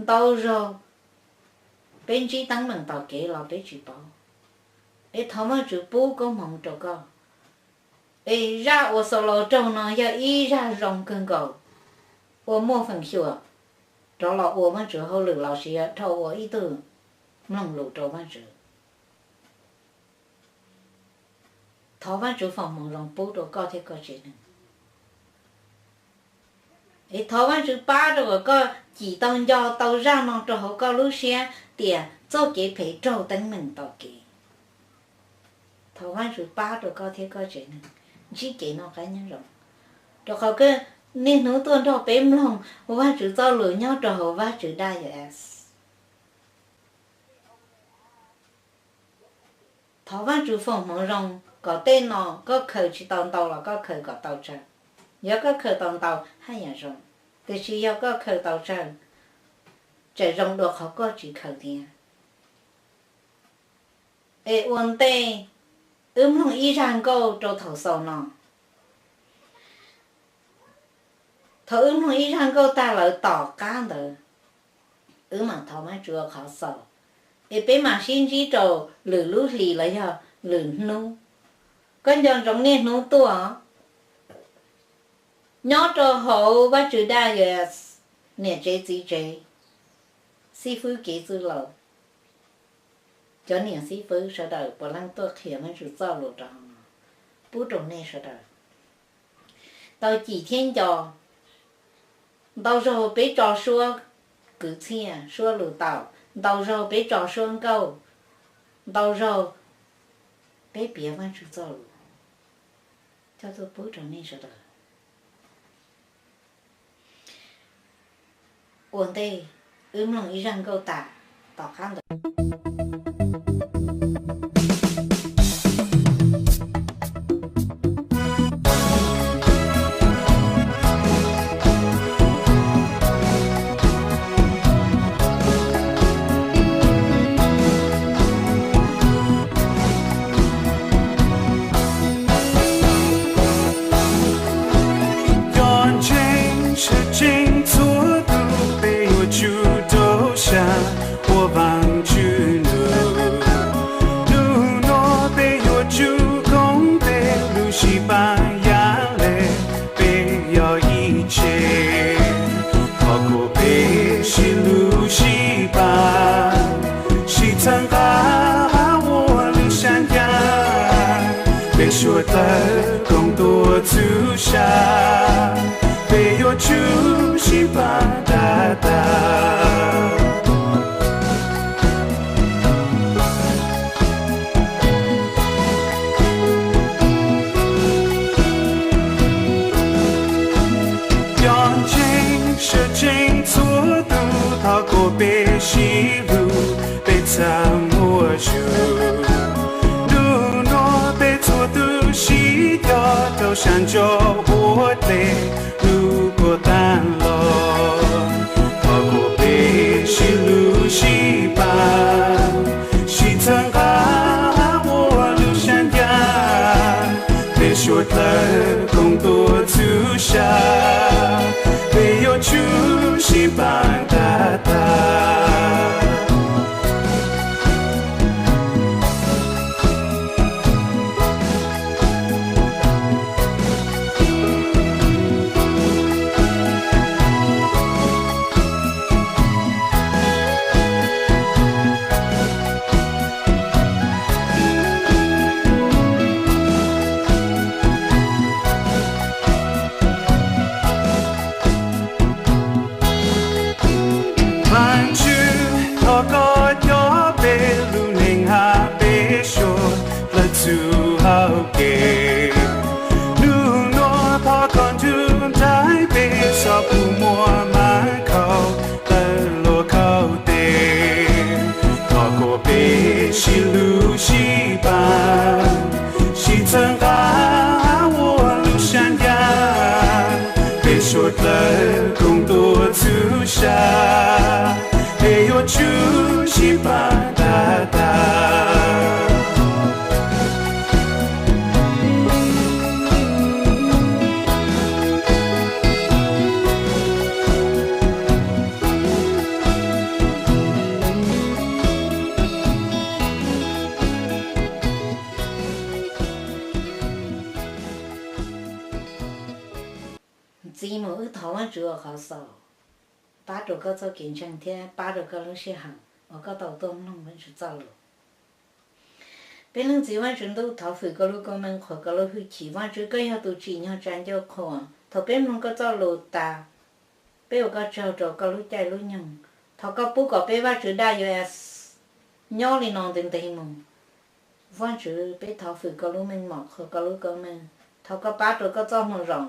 ntau zaug peb ntsib teeb meem tom kev los peb tsis paub. Es thov Vajtswv pub koob hmoov rau koj. Es zaj uas Xaulaus raug no yog ib zaj zoo kawg nkaus, uas muaj feem xyuam rov los ua Vajtswv hauj lwm los sis yog dhau ua ib tug mloog lus rau Vajtswv. Thov Vajtswv foom hmoov zoo pub rau koj thiab koj tsev neeg. Es thov Vajtswv pab rau kom koj cim tau nco tau zaj no rau hauv koj lub siab tias txoj kev phem raug teeb meem tom kev. Thov Vajtswv pab rau koj thiab koj tsev neeg ntsib kev noj qab nyob zoo, rau qhov niaj hnub tuaj nrog peb mloog Vajtswv txoj lus nyob rau hauv Vajtswv daj yas. Thov Vajtswv foom hmoov zoo kom tej no koj khaws tsis tau ntau los koj khaws kom tau tsawg. Yog koj khaws tau ntau haj yam zoo, tiam sis yog koj khaws tau tsawg, tseem zoo dua qhov koj tsis khaws thiab. Es ua ntej wb mloog ib zaj nkauj rau thaum xaus no. Thaum wb mloog ib zaj nkauj tag lawm tom qab ntawd, wb mam thov Vajtswv ua qhov xaus, es peb mam sib ntsib rau lwm lub hlis los yog lwm hnub. Koj nco ntsoov niaj hnub tuaj, nyob rau hauv Vajtswv daj yas, niam tsev txiv tsev, xib fwb kev txwj laus, cov niam xib fwb sawv daws puav leej tuaj qhia Vajtswv txoj lus rau hauv no pub rau nej sawv daws tau cim thiab nco. Ntau zaug peb tso suab kwv txhiaj suab lus taum, ntau zaug peb tso suab nkauj, ntau zaug peb piav Vajtswv txoj lus coj tuaj pub rau nej sawv daws. Ua ntej wb mloog ib zaj nkauj tas, tom qab ntawd Cov ntseeg sawv tsees txhua tus, peb yuav tsum rau siab ua Vaajtswv lug. Nub nua peb yuav tsum koom tes, lub sij paab yav le, peb yog ib tse. Thov kuas peb sib hlub sib pab, sib txhawb nqa ua lub sab ncaj. Peb suav dlawg koom tuaj txhub sab, peb yuav tsum sib pab tag tag. Cov ntseeg sawv tsees txhua tus, thov kuas peb sib hlub, peb txhaj muaj zug. Nub nua peb txhua tus sib cog rau sab ntsuj ua dlej, lub kuaj taag los. Thov kuas peb sib hlub sib pab, sib txhawb nqa ua lub sab ncaj. Peb suav dlawg koom tuaj txhub sab, peb yuav tsum sib pab tag tag. Lawv koom tuaj txhub sa, es yuav tsum sib pab tag tag. Ntxiv mus wb thov Vajtswv ua qhov xaus, pab rau koj txoj kev ntseeg thiab pab rau koj lub sij hawm uas koj tau tuaj mloog Vajtswv txoj lus. Peb Leej Txiv Vajtswv ntuj, thov hwm koj lub koob meej qhuas koj lub hwj chim. Vajtswv, koj yog tus tsim nyog tsa ncauj qhua. Thaum peb mloog koj txoj lus tas, peb ua koj tsaug rau koj lub caij lub nyoog. Thov koj pub kom peb Vajtswv daj yuav nyob li no ntev ntev mus. Vajtswv, peb thov hwm koj lub meej mom qhuas koj lub koob meej. Thov koj pab rau koj txoj moo zoo,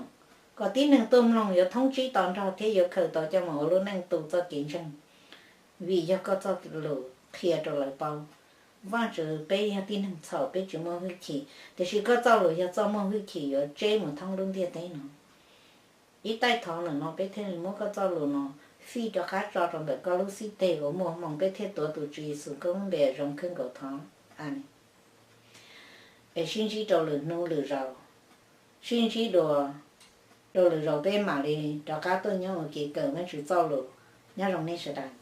kom tib neeg tuaj mloog yuav thoob tsib to nrog thiab yuav khaws tau coj mus ua lub neej tu txoj kev ntseeg, vim yog koj txoj lus qhia rau lawv paub. Vajtswv, peb yog tib neeg txhaum, peb tsis muaj hwj chim, tiam sis koj txoj lus yog txoj muaj hwj chim yuav tseb mus thoob lub ntiaj teb no. Ib taij thov ntawm no peb thiaj li muab koj txoj lus no fij rov qab tso rau ntawm koj lub xib teg uas muaj hmoo, peb thiaj tuav tus Tswv Yexus koj lub npe zoo khwb nkaus thov. Amees. Es sib ntsib rau lwm hnub lwm zaus, sib ntsib dua rau lwm zaus peb mam li rov qab tuaj nyob ua ke kawm Vajtswv txoj lus. Nyob zoo nej sawv daws.